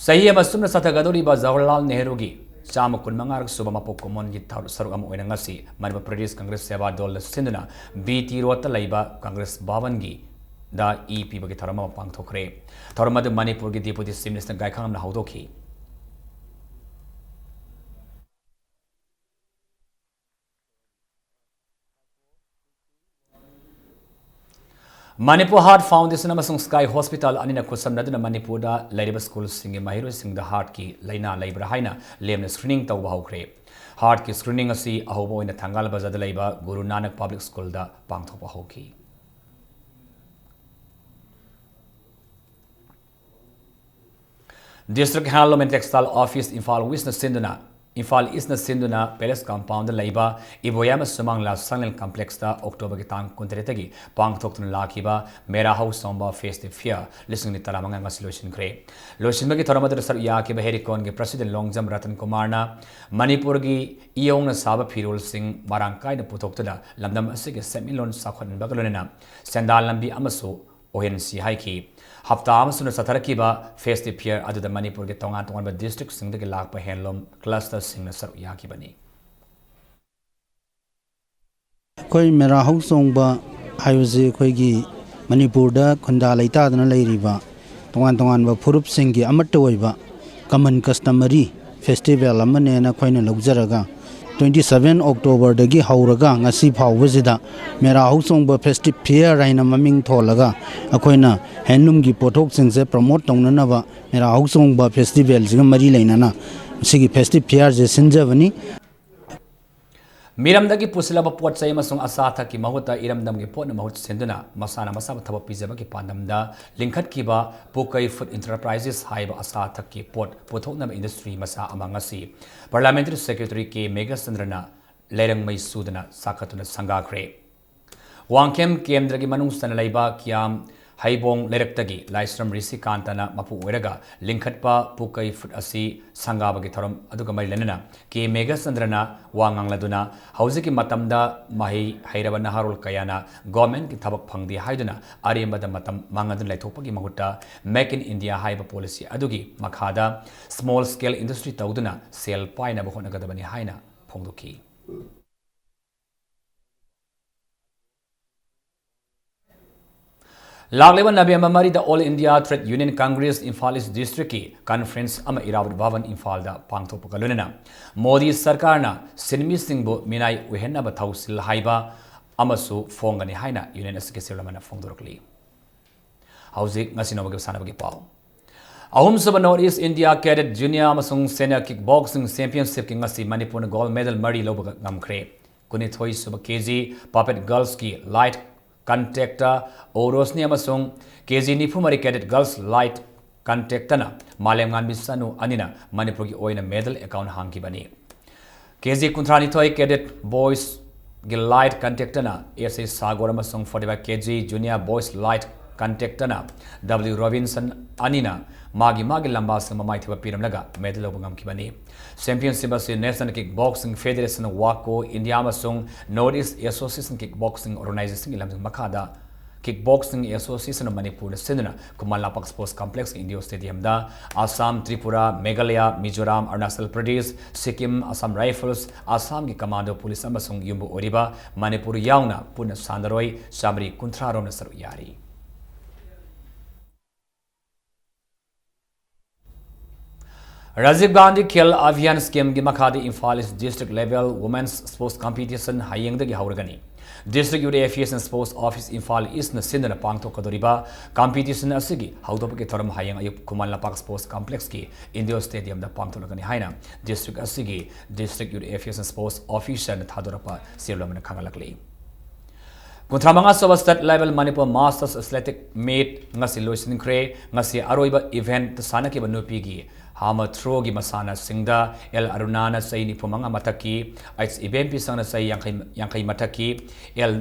ꯆꯍꯤ ꯑꯃ ꯆꯨꯝꯅ ꯆꯠꯊꯒꯗꯧꯔꯤꯕ ꯖꯋꯥꯍꯔꯂꯥꯜ ꯅꯦꯍꯔꯨꯒꯤ ꯆꯥꯝꯃ ꯀꯨꯟꯃꯉꯥꯔꯛ ꯁꯨꯕ ꯃꯄꯣꯛ ꯀꯨꯝꯑꯣꯟꯒꯤ ꯊꯧ-, ꯁꯔꯨꯛ ꯑꯃ ꯑꯣꯏꯅ ꯉꯁꯤ ꯃꯅꯤꯄꯨꯔ ꯄ꯭ꯔꯗꯦꯁ ꯀꯪꯒ꯭ꯔꯦꯁ ꯁꯦꯕꯥ ꯗꯣꯜꯅ ꯁꯤꯟꯗꯨꯅ ꯕꯤ ꯇꯤ ꯔꯣꯗꯇ ꯂꯩꯕ ꯀꯪꯒ꯭ꯔꯦꯁ ꯚꯕꯟꯒꯤꯗ ꯏ ꯄꯤꯕꯒꯤ ꯊꯧꯔꯝ ꯑꯃ ꯄꯥꯡꯊꯣꯛꯈ꯭ꯔꯦ꯫ ꯊꯧꯔꯝ ꯑꯗꯨ ꯃꯅꯤꯄꯨꯔꯒꯤ Deputy Chief Minister ꯒꯥꯏꯈꯥꯝꯅ ꯍꯧꯗꯣꯛꯈꯤ꯫ Manipur Heart Foundation ꯑꯃꯁꯨꯡ Sky Hospital ꯑꯅꯤꯅ ꯈꯨꯠꯁꯝꯅꯗꯨꯅ ꯃꯅꯤꯄꯨꯔꯗ ꯂꯩꯔꯤꯕ ꯁ꯭ꯀꯨꯜꯁꯤꯡꯒꯤ ꯃꯍꯩꯔꯣꯏꯁꯤꯡꯗ heartꯀꯤ ꯂꯥꯏꯅꯥ ꯂꯩꯕ꯭ꯔꯥ ꯍꯥꯏꯅ ꯂꯦꯝꯅ screening ꯇꯧꯕ ꯍꯧꯈ꯭ꯔꯦ꯫ Heartꯀꯤ screening ꯑꯁꯤ ꯑꯍꯧꯕ ꯑꯣꯏꯅ ꯊꯪꯒꯥꯜ ꯕꯖꯥꯔꯗ ꯂꯩꯕ ꯒꯨꯔꯨ ꯅꯥꯅꯛ Public Schoolꯗ ꯄꯥꯡꯊꯣꯛꯄ ꯍꯧꯈꯤ꯫ District Handloom and Textile Office, Imphal Westꯅ ꯁꯤꯟꯗꯨꯅ, Imphal Eastꯅ ꯁꯤꯟꯗꯨꯅ Palace Compoundꯗ ꯂꯩꯕ ꯏꯕꯣꯌꯥꯏꯃ ꯁꯨꯃꯥꯡ ꯂꯤꯂꯥ ꯁꯪꯂꯦꯟ Complexꯇ Octoberꯒꯤ ꯇꯥꯡ ꯀꯨꯟꯇꯔꯦꯠꯇꯒꯤ ꯄꯥꯡꯊꯣꯛꯇꯨꯅ ꯂꯥꯛꯈꯤꯕ ꯃꯦꯔꯥ ꯍꯧ ꯆꯣꯡꯕ Festive Fair ꯂꯤꯁꯤꯡ ꯑꯅꯤ ꯇꯔꯥꯃꯉꯥ ꯉꯁꯤ ꯂꯣꯏꯁꯤꯟꯈ꯭ꯔꯦ꯫ ꯂꯣꯏꯁꯤꯟꯕꯒꯤ ꯊꯧꯔꯝ ꯑꯗꯨꯗ ꯁꯔꯨꯛ ꯌꯥꯈꯤꯕ ꯍꯦꯔꯤꯀꯣꯟꯒꯤ President ꯂꯣꯡꯖꯝ ꯔꯇꯟ ꯀꯨꯃꯥꯔꯅ ꯃꯅꯤꯄꯨꯔꯒꯤ ꯏꯌꯣꯡꯅ ꯁꯥꯕ ꯐꯤꯔꯣꯜꯁꯤꯡ ꯃꯔꯥꯡ ꯀꯥꯏꯅ ꯄꯨꯊꯣꯛꯇꯨꯅ ꯂꯝꯗꯝ ꯑꯁꯤꯒꯤ ꯁꯦꯟꯃꯤꯠꯂꯣꯟ ꯆꯥꯎꯈꯠꯍꯟꯕꯒ ꯂꯣꯏꯅꯅ ꯁꯦꯟꯗꯥꯟ ꯂꯝꯕꯤ ꯑꯃꯁꯨ ꯑꯣꯏꯍꯟꯁꯤ ꯍꯥꯏꯈꯤ꯫ ꯍꯞꯇꯥ ꯑꯃ ꯁꯨꯅ ꯆꯠꯊꯔꯛꯈꯤꯕ Festive Fair ꯑꯗꯨꯗ ꯃꯅꯤꯄꯨꯔꯒꯤ ꯇꯣꯉꯥꯟ ꯇꯣꯉꯥꯟꯕ districtꯁꯤꯡꯗꯒꯤ ꯂꯥꯛꯄ handloom clusterꯁꯤꯡꯅ ꯁꯔꯨꯛ ꯌꯥꯈꯤꯕꯅꯤ꯫ ꯑꯩꯈꯣꯏ ꯃꯦꯔꯥ ꯍꯧ ꯆꯣꯡꯕ ꯍꯥꯏꯕꯁꯤ ꯑꯩꯈꯣꯏꯒꯤ ꯃꯅꯤꯄꯨꯔꯗ ꯈꯨꯟꯗꯥ ꯂꯩꯇꯥꯗꯅ ꯂꯩꯔꯤꯕ ꯇꯣꯉꯥꯟ ꯇꯣꯉꯥꯟꯕ ꯐꯨꯔꯨꯞꯁꯤꯡꯒꯤ ꯑꯃꯠꯇ ꯑꯣꯏꯕ common customary festival ꯑꯃꯅꯦꯅ ꯑꯩꯈꯣꯏꯅ ꯂꯧꯖꯔꯒ, twenty seven Octoberꯗꯒꯤ ꯍꯧꯔꯒ ꯉꯁꯤ ꯐꯥꯎꯕꯁꯤꯗ ꯃꯦꯔꯥ ꯍꯧꯆꯣꯡꯕ Festive Fair ꯍꯥꯏꯅ ꯃꯃꯤꯡ ꯊꯣꯜꯂꯒ ꯑꯩꯈꯣꯏꯅ handloomꯒꯤ ꯄꯣꯠꯊꯣꯛꯁꯤꯡꯁꯦ promote ꯇꯧꯅꯅꯕ ꯃꯦꯔꯥ ꯍꯧꯆꯣꯡꯕ festivalꯁꯤꯒ ꯃꯔꯤ ꯂꯩꯅꯅ ꯁꯤꯒꯤ Festive Fairꯁꯦ ꯁꯤꯟꯖꯕꯅꯤ꯫ ꯃꯤꯔꯝꯗꯒꯤ ꯄꯨꯁꯤꯜꯂꯕ ꯄꯣꯠ ꯆꯩ ꯑꯃꯁꯨꯡ ꯑꯆꯥ ꯑꯊꯛꯀꯤ ꯃꯍꯨꯠꯇ ꯏꯔꯝꯗꯝꯒꯤ ꯄꯣꯠꯅ ꯃꯍꯨꯠ ꯁꯤꯟꯗꯨꯅ ꯃꯁꯥꯅ ꯃꯁꯥꯕꯨ ꯊꯕꯛ ꯄꯤꯖꯕꯒꯤ ꯄꯥꯟꯗꯝꯗ ꯂꯤꯡꯈꯠꯈꯤꯕ ꯄꯨꯀꯩ Food Enterprises ꯍꯥꯏꯕ ꯑꯆꯥ ꯑꯊꯛꯀꯤ ꯄꯣꯠ ꯄꯨꯊꯣꯛꯅꯕ industry ꯃꯆꯥ ꯑꯃ ꯉꯁꯤ Parliamentary Secretary ꯀꯦ ꯃꯦꯘꯆꯟꯗ꯭ꯔꯅ ꯂꯩꯔꯪꯃꯩ ꯁꯨꯗꯅ ꯆꯥꯈꯠꯇꯨꯅ ꯁꯪꯒꯥꯈ꯭ꯔꯦ꯫ ꯋꯥꯡꯈꯦꯝ ꯀꯦꯟꯗ꯭ꯔꯒꯤ ꯃꯅꯨꯡ ꯆꯟꯅ ꯂꯩꯕ ꯀꯤꯌꯥꯝ ꯍꯩꯕꯣꯡ ꯂꯩꯔꯛꯇꯒꯤ ꯂꯥꯏꯁ꯭ꯔꯝ ꯔꯤꯁꯤꯀꯥꯟꯇꯅ ꯃꯄꯨ ꯑꯣꯏꯔꯒ ꯂꯤꯡꯈꯠꯄ ꯄꯨꯀꯩ Food ꯑꯁꯤ ꯁꯪꯒꯥꯕꯒꯤ ꯊꯧꯔꯝ ꯑꯗꯨꯒ ꯃꯔꯤ ꯂꯩꯅꯅ ꯀꯦ ꯃꯦꯘꯆꯟꯗ꯭ꯔꯅ ꯋꯥ ꯉꯥꯡꯂꯗꯨꯅ, ꯍꯧꯖꯤꯛꯀꯤ ꯃꯇꯝꯗ ꯃꯍꯩ ꯍꯩꯔꯕ ꯅꯍꯥꯔꯣꯜ ꯀꯌꯥꯅ governmentꯀꯤ ꯊꯕꯛ ꯐꯪꯗꯦ ꯍꯥꯏꯗꯨꯅ ꯑꯔꯦꯝꯕꯗ ꯃꯇꯝ ꯃꯥꯡꯍꯟꯗꯨꯅ ꯂꯩꯊꯣꯛꯄꯒꯤ ꯃꯍꯨꯠꯇ Make in India ꯍꯥꯏꯕ policy ꯑꯗꯨꯒꯤ ꯃꯈꯥꯗ small scale industry ꯇꯧꯗꯨꯅ ꯁꯦꯜ ꯄꯥꯏꯅꯕ ꯍꯣꯠꯅꯒꯗꯕꯅꯤ ꯍꯥꯏꯅ ꯐꯣꯡꯗꯣꯛꯈꯤ꯫ ꯂꯥꯛꯂꯤꯕ ꯅꯕꯦꯝꯕꯔ ꯃꯔꯤꯗ All India Trade Union Congress Imphal East Districtꯀꯤ conference ꯑꯃ ꯏꯔꯥꯕꯣꯠ ꯚꯕꯟ ꯏꯝꯐꯥꯜꯗ ꯄꯥꯡꯊꯣꯛꯄꯒ ꯂꯣꯏꯅꯅ ꯃꯣꯗꯤ ꯁꯔꯀꯥꯔꯅ ꯁꯤꯟꯃꯤꯁꯤꯡꯕꯨ ꯃꯤꯅꯥꯏ ꯑꯣꯏꯍꯟꯅꯕ ꯊꯧꯁꯤꯜ ꯍꯥꯏꯕ ꯑꯃꯁꯨ ꯐꯣꯡꯒꯅꯤ ꯍꯥꯏꯅ union ꯑꯁꯤꯒꯤ chairman ꯑꯃꯅ ꯐꯣꯡꯗꯣꯔꯛꯂꯤ꯫ ꯍꯧꯖꯤꯛ ꯉꯁꯤ ꯅꯣꯡꯃꯒꯤ ꯁꯥꯟꯅꯕꯒꯤ ꯄꯥꯎ꯫ ꯑꯍꯨꯝꯁꯨꯕ North East India Cadet Junior ꯑꯃꯁꯨꯡ Senior Kick Boxing Championshipꯀꯤ ꯉꯁꯤ ꯃꯅꯤꯄꯨꯔꯅ gold medal ꯃꯔꯤ ꯂꯧꯕ ꯉꯝꯈ꯭ꯔꯦ꯫ ꯀꯨꯟꯅꯤꯊꯣꯏ ꯁꯨꯕ KG Puppet Girlsꯀꯤ light contactꯇ ꯑꯣꯔꯣꯁꯅꯤ ꯑꯃꯁꯨꯡ KG ꯅꯤꯐꯨ ꯃꯔꯤ Cadet Girls light contactꯇꯅ ꯃꯥꯂꯦꯝꯉꯥꯟꯕꯤ ꯁꯅꯨ ꯑꯅꯤꯅ ꯃꯅꯤꯄꯨꯔꯒꯤ ꯑꯣꯏꯅ medal account ꯍꯥꯡꯈꯤꯕꯅꯤ꯫ KG ꯀꯨꯟꯊ꯭ꯔꯥꯅꯤꯊꯣꯏ Cadet Boysꯒꯤ light contactꯇꯅ S A ꯁꯥꯒꯣꯔ ꯑꯃꯁꯨꯡ forty five KG Junior Boys light contactꯇꯅ W Robinson ꯑꯅꯤꯅ ꯃꯥꯒꯤ ꯃꯥꯒꯤ ꯂꯝꯕꯥꯁꯤꯡ ꯃꯃꯥꯏꯊꯤꯕ ꯄꯤꯔꯝꯂꯒ medal ꯂꯧꯕ ꯉꯝꯈꯤꯕꯅꯤ꯫ Championship ꯑꯁꯤ National Kick Boxing Federation, WAKO, India ꯑꯃꯁꯨꯡ North East Association Kick Boxing Organizationꯒꯤ ꯂꯝꯖꯤꯡ ꯃꯈꯥꯗ Kickboxing Association of Manipurꯅ ꯁꯤꯟꯗꯨꯅ ꯈꯨꯃꯟ ꯂꯝꯄꯥꯛ Sports Complexꯀꯤ Indoor Stadiumꯗ ꯑꯁꯥꯝ, ꯇ꯭ꯔꯤꯄꯨꯔꯥ, ꯃꯦꯘꯥꯂꯌꯥ, ꯃꯤꯖꯣꯔꯥꯝ, ꯑꯔꯨꯅꯥꯆꯜ ꯄ꯭ꯔꯗꯦꯁ, ꯁꯤꯛꯀꯤꯝ, ꯑꯁꯥꯝ ꯔꯥꯏꯐꯜꯁ, ꯑꯁꯥꯝꯒꯤ ꯀꯃꯥꯟꯗꯣ ꯄꯨꯂꯤꯁ ꯑꯃꯁꯨꯡ ꯌꯨꯝꯕꯨ ꯑꯣꯏꯔꯤꯕ ꯃꯅꯤꯄꯨꯔ ꯌꯥꯎꯅ ꯄꯨꯟꯅ ꯁꯥꯟꯅꯔꯣꯏ ꯆꯥꯃꯔꯤ ꯀꯨꯟꯊ꯭ꯔꯥ ꯔꯣꯝꯅ ꯁꯔꯨꯛ ꯌꯥꯔꯤ꯫ ꯔꯥꯖꯤꯕ ꯒꯥꯟꯙꯤ ꯈꯦꯜ ꯑꯚꯤꯌꯥꯟ Schemeꯒꯤ ꯃꯈꯥꯗ Imphal East District Level Women's Sports Competition ꯍꯌꯦꯡꯗꯒꯤ ꯍꯧꯔꯒꯅꯤ꯫ District Youth Affairs and Sports Office Imphal Eastꯅ ꯁꯤꯟꯗꯨꯅ ꯄꯥꯡꯊꯣꯛꯀꯗꯧꯔꯤꯕ competition ꯑꯁꯤꯒꯤ ꯍꯧꯗꯣꯛꯄꯒꯤ ꯊꯧꯔꯝ ꯍꯌꯦꯡ ꯑꯌꯨꯛ ꯈꯨꯃꯟ ꯂꯝꯄꯥꯛ Sports Complexꯀꯤ Indoor Stadiumꯗ ꯄꯥꯡꯊꯣꯛꯂꯒꯅꯤ ꯍꯥꯏꯅ district ꯑꯁꯤꯒꯤ District Youth Affairs and Sports Officerꯅ ꯊꯥꯗꯣꯔꯛꯄ ꯁꯦꯜ ꯑꯃꯅ ꯈꯪꯍꯜꯂꯛꯂꯤ꯫ ꯀꯨꯟꯊ꯭ꯔꯥ ꯃꯉꯥ ꯁꯨꯕ State Level Manipur Masters Athletic Meet ꯉꯁꯤ ꯂꯣꯏꯁꯤꯟꯈ꯭ꯔꯦ꯫ ꯉꯁꯤ ꯑꯔꯣꯏꯕ event ꯁꯥꯟꯅꯈꯤꯕ ꯅꯨꯄꯤꯒꯤ hammer throwꯒꯤ ꯃꯁꯥꯟꯅꯁꯤꯡꯗ ꯑꯦꯜ ꯑꯔꯨꯅꯥꯅ ꯆꯍꯤ ꯅꯤꯐꯨ ꯃꯉꯥ ꯃꯊꯛꯀꯤ, ꯑꯩꯆ ꯏꯕꯦꯝꯄꯤꯁꯪꯅ ꯆꯍꯤ ꯌꯥꯡꯈꯩ, ꯌꯥꯡꯈꯩ ꯃꯊꯛꯀꯤ, ꯑꯦꯜ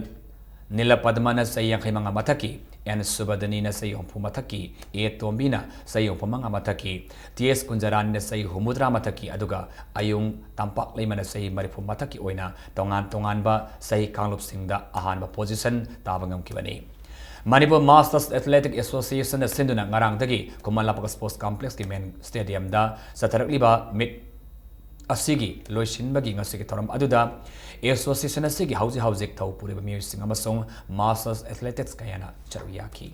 ꯅꯤꯂꯄꯗꯃꯅ ꯆꯍꯤ ꯌꯥꯡꯈꯩ ꯃꯉꯥ ꯃꯊꯛꯀꯤ, ꯑꯦꯟ ꯁꯨꯕꯗꯅꯤꯅ ꯆꯍꯤ ꯍꯨꯝꯐꯨ ꯃꯊꯛꯀꯤ, ꯑꯦ ꯇꯣꯝꯕꯤꯅ ꯆꯍꯤ ꯍꯨꯝꯐꯨ ꯃꯉꯥ ꯃꯊꯛꯀꯤ, ꯇꯤ ꯑꯦꯁ ꯀꯨꯟꯖꯔꯥꯅꯤꯅ ꯆꯍꯤ ꯍꯨꯝꯐꯨꯇꯔꯥ ꯃꯊꯛꯀꯤ, ꯑꯗꯨꯒ ꯑꯌꯨꯡ ꯇꯝꯄꯥꯛꯂꯩꯃꯅ ꯆꯍꯤ ꯃꯔꯤꯐꯨ ꯃꯊꯛꯀꯤ ꯑꯣꯏꯅ ꯇꯣꯉꯥꯟ ꯇꯣꯉꯥꯟꯕ ꯆꯍꯤ ꯀꯥꯡꯂꯨꯞꯁꯤꯡꯗ ꯑꯍꯥꯟꯕ position ꯇꯥꯕ ꯉꯝꯈꯤꯕꯅꯤ꯫ Manipur Masters Athletic Associationꯅ ꯁꯤꯟꯗꯨꯅ ꯉꯔꯥꯡꯗꯒꯤ ꯈꯨꯃꯟ ꯂꯝꯄꯥꯛ Sports Complexꯀꯤ main stadiumꯗ ꯆꯠꯊꯔꯛꯂꯤꯕ meet ꯑꯁꯤꯒꯤ ꯂꯣꯏꯁꯤꯟꯕꯒꯤ ꯉꯁꯤꯒꯤ ꯊꯧꯔꯝ ꯑꯗꯨꯗ association ꯑꯁꯤꯒꯤ ꯍꯧꯖꯤꯛ ꯍꯧꯖꯤꯛ ꯊꯧ ꯄꯨꯔꯤꯕ ꯃꯤꯑꯣꯏꯁꯤꯡ ꯑꯃꯁꯨꯡ masters athletes ꯀꯌꯥꯅ ꯁꯔꯨꯛ ꯌꯥꯈꯤ꯫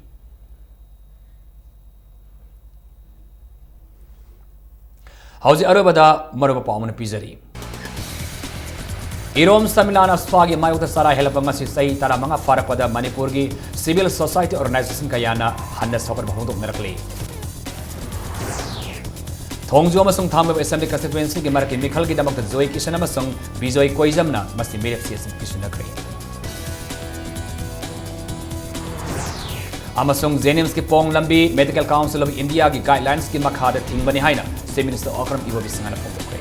ꯍꯧꯖꯤꯛ ꯑꯔꯣꯏꯕꯗ ꯃꯔꯨꯑꯣꯏꯕ ꯄꯥꯎ ꯑꯃꯅ ꯄꯤꯖꯔꯤ꯫ ꯏꯔꯣꯝ ꯁꯃꯤꯂꯥꯟ ꯑꯁꯐꯥꯒꯤ ꯃꯥꯌꯣꯛꯇ ꯆꯔꯥ ꯍꯦꯜꯂꯛꯄ ꯉꯁꯤ ꯆꯍꯤ ꯇꯔꯥꯃꯉꯥ ꯐꯥꯔꯛꯄꯗ ꯃꯅꯤꯄꯨꯔꯒꯤ civil society organization ꯀꯌꯥꯅ ꯍꯟꯅ ꯁꯧꯒꯠꯄ ꯐꯣꯡꯗꯣꯛꯅꯔꯛꯂꯤ꯫ ꯊꯣꯡꯖꯨ ꯑꯃꯁꯨꯡ ꯊꯥꯡꯃꯩꯕꯟ Assembly Constituencyꯒꯤ ꯃꯔꯛꯀꯤ ꯃꯤꯈꯜꯒꯤꯗꯃꯛꯇ ꯖꯣꯏ ꯀꯤꯁꯟ ꯑꯃꯁꯨꯡ ꯕꯤꯖꯣꯏ ꯀꯣꯏꯖꯝꯅ ꯃꯁꯤ ꯃꯤꯔꯦꯞ ꯆꯦꯁꯤꯡ ꯄꯤꯁꯤꯟꯅꯈ꯭ꯔꯦ꯫ ꯑꯃꯁꯨꯡ JNIMSꯀꯤ ꯄꯣꯡ ꯂꯝꯕꯤ Medical Council of Indiaꯒꯤ guidelinesꯀꯤ ꯃꯈꯥꯗ ꯊꯤꯡꯕꯅꯤ ꯍꯥꯏꯅ Chief Minister Okram Ibobisanana ꯐꯣꯡꯗꯣꯛꯈ꯭ꯔꯦ꯫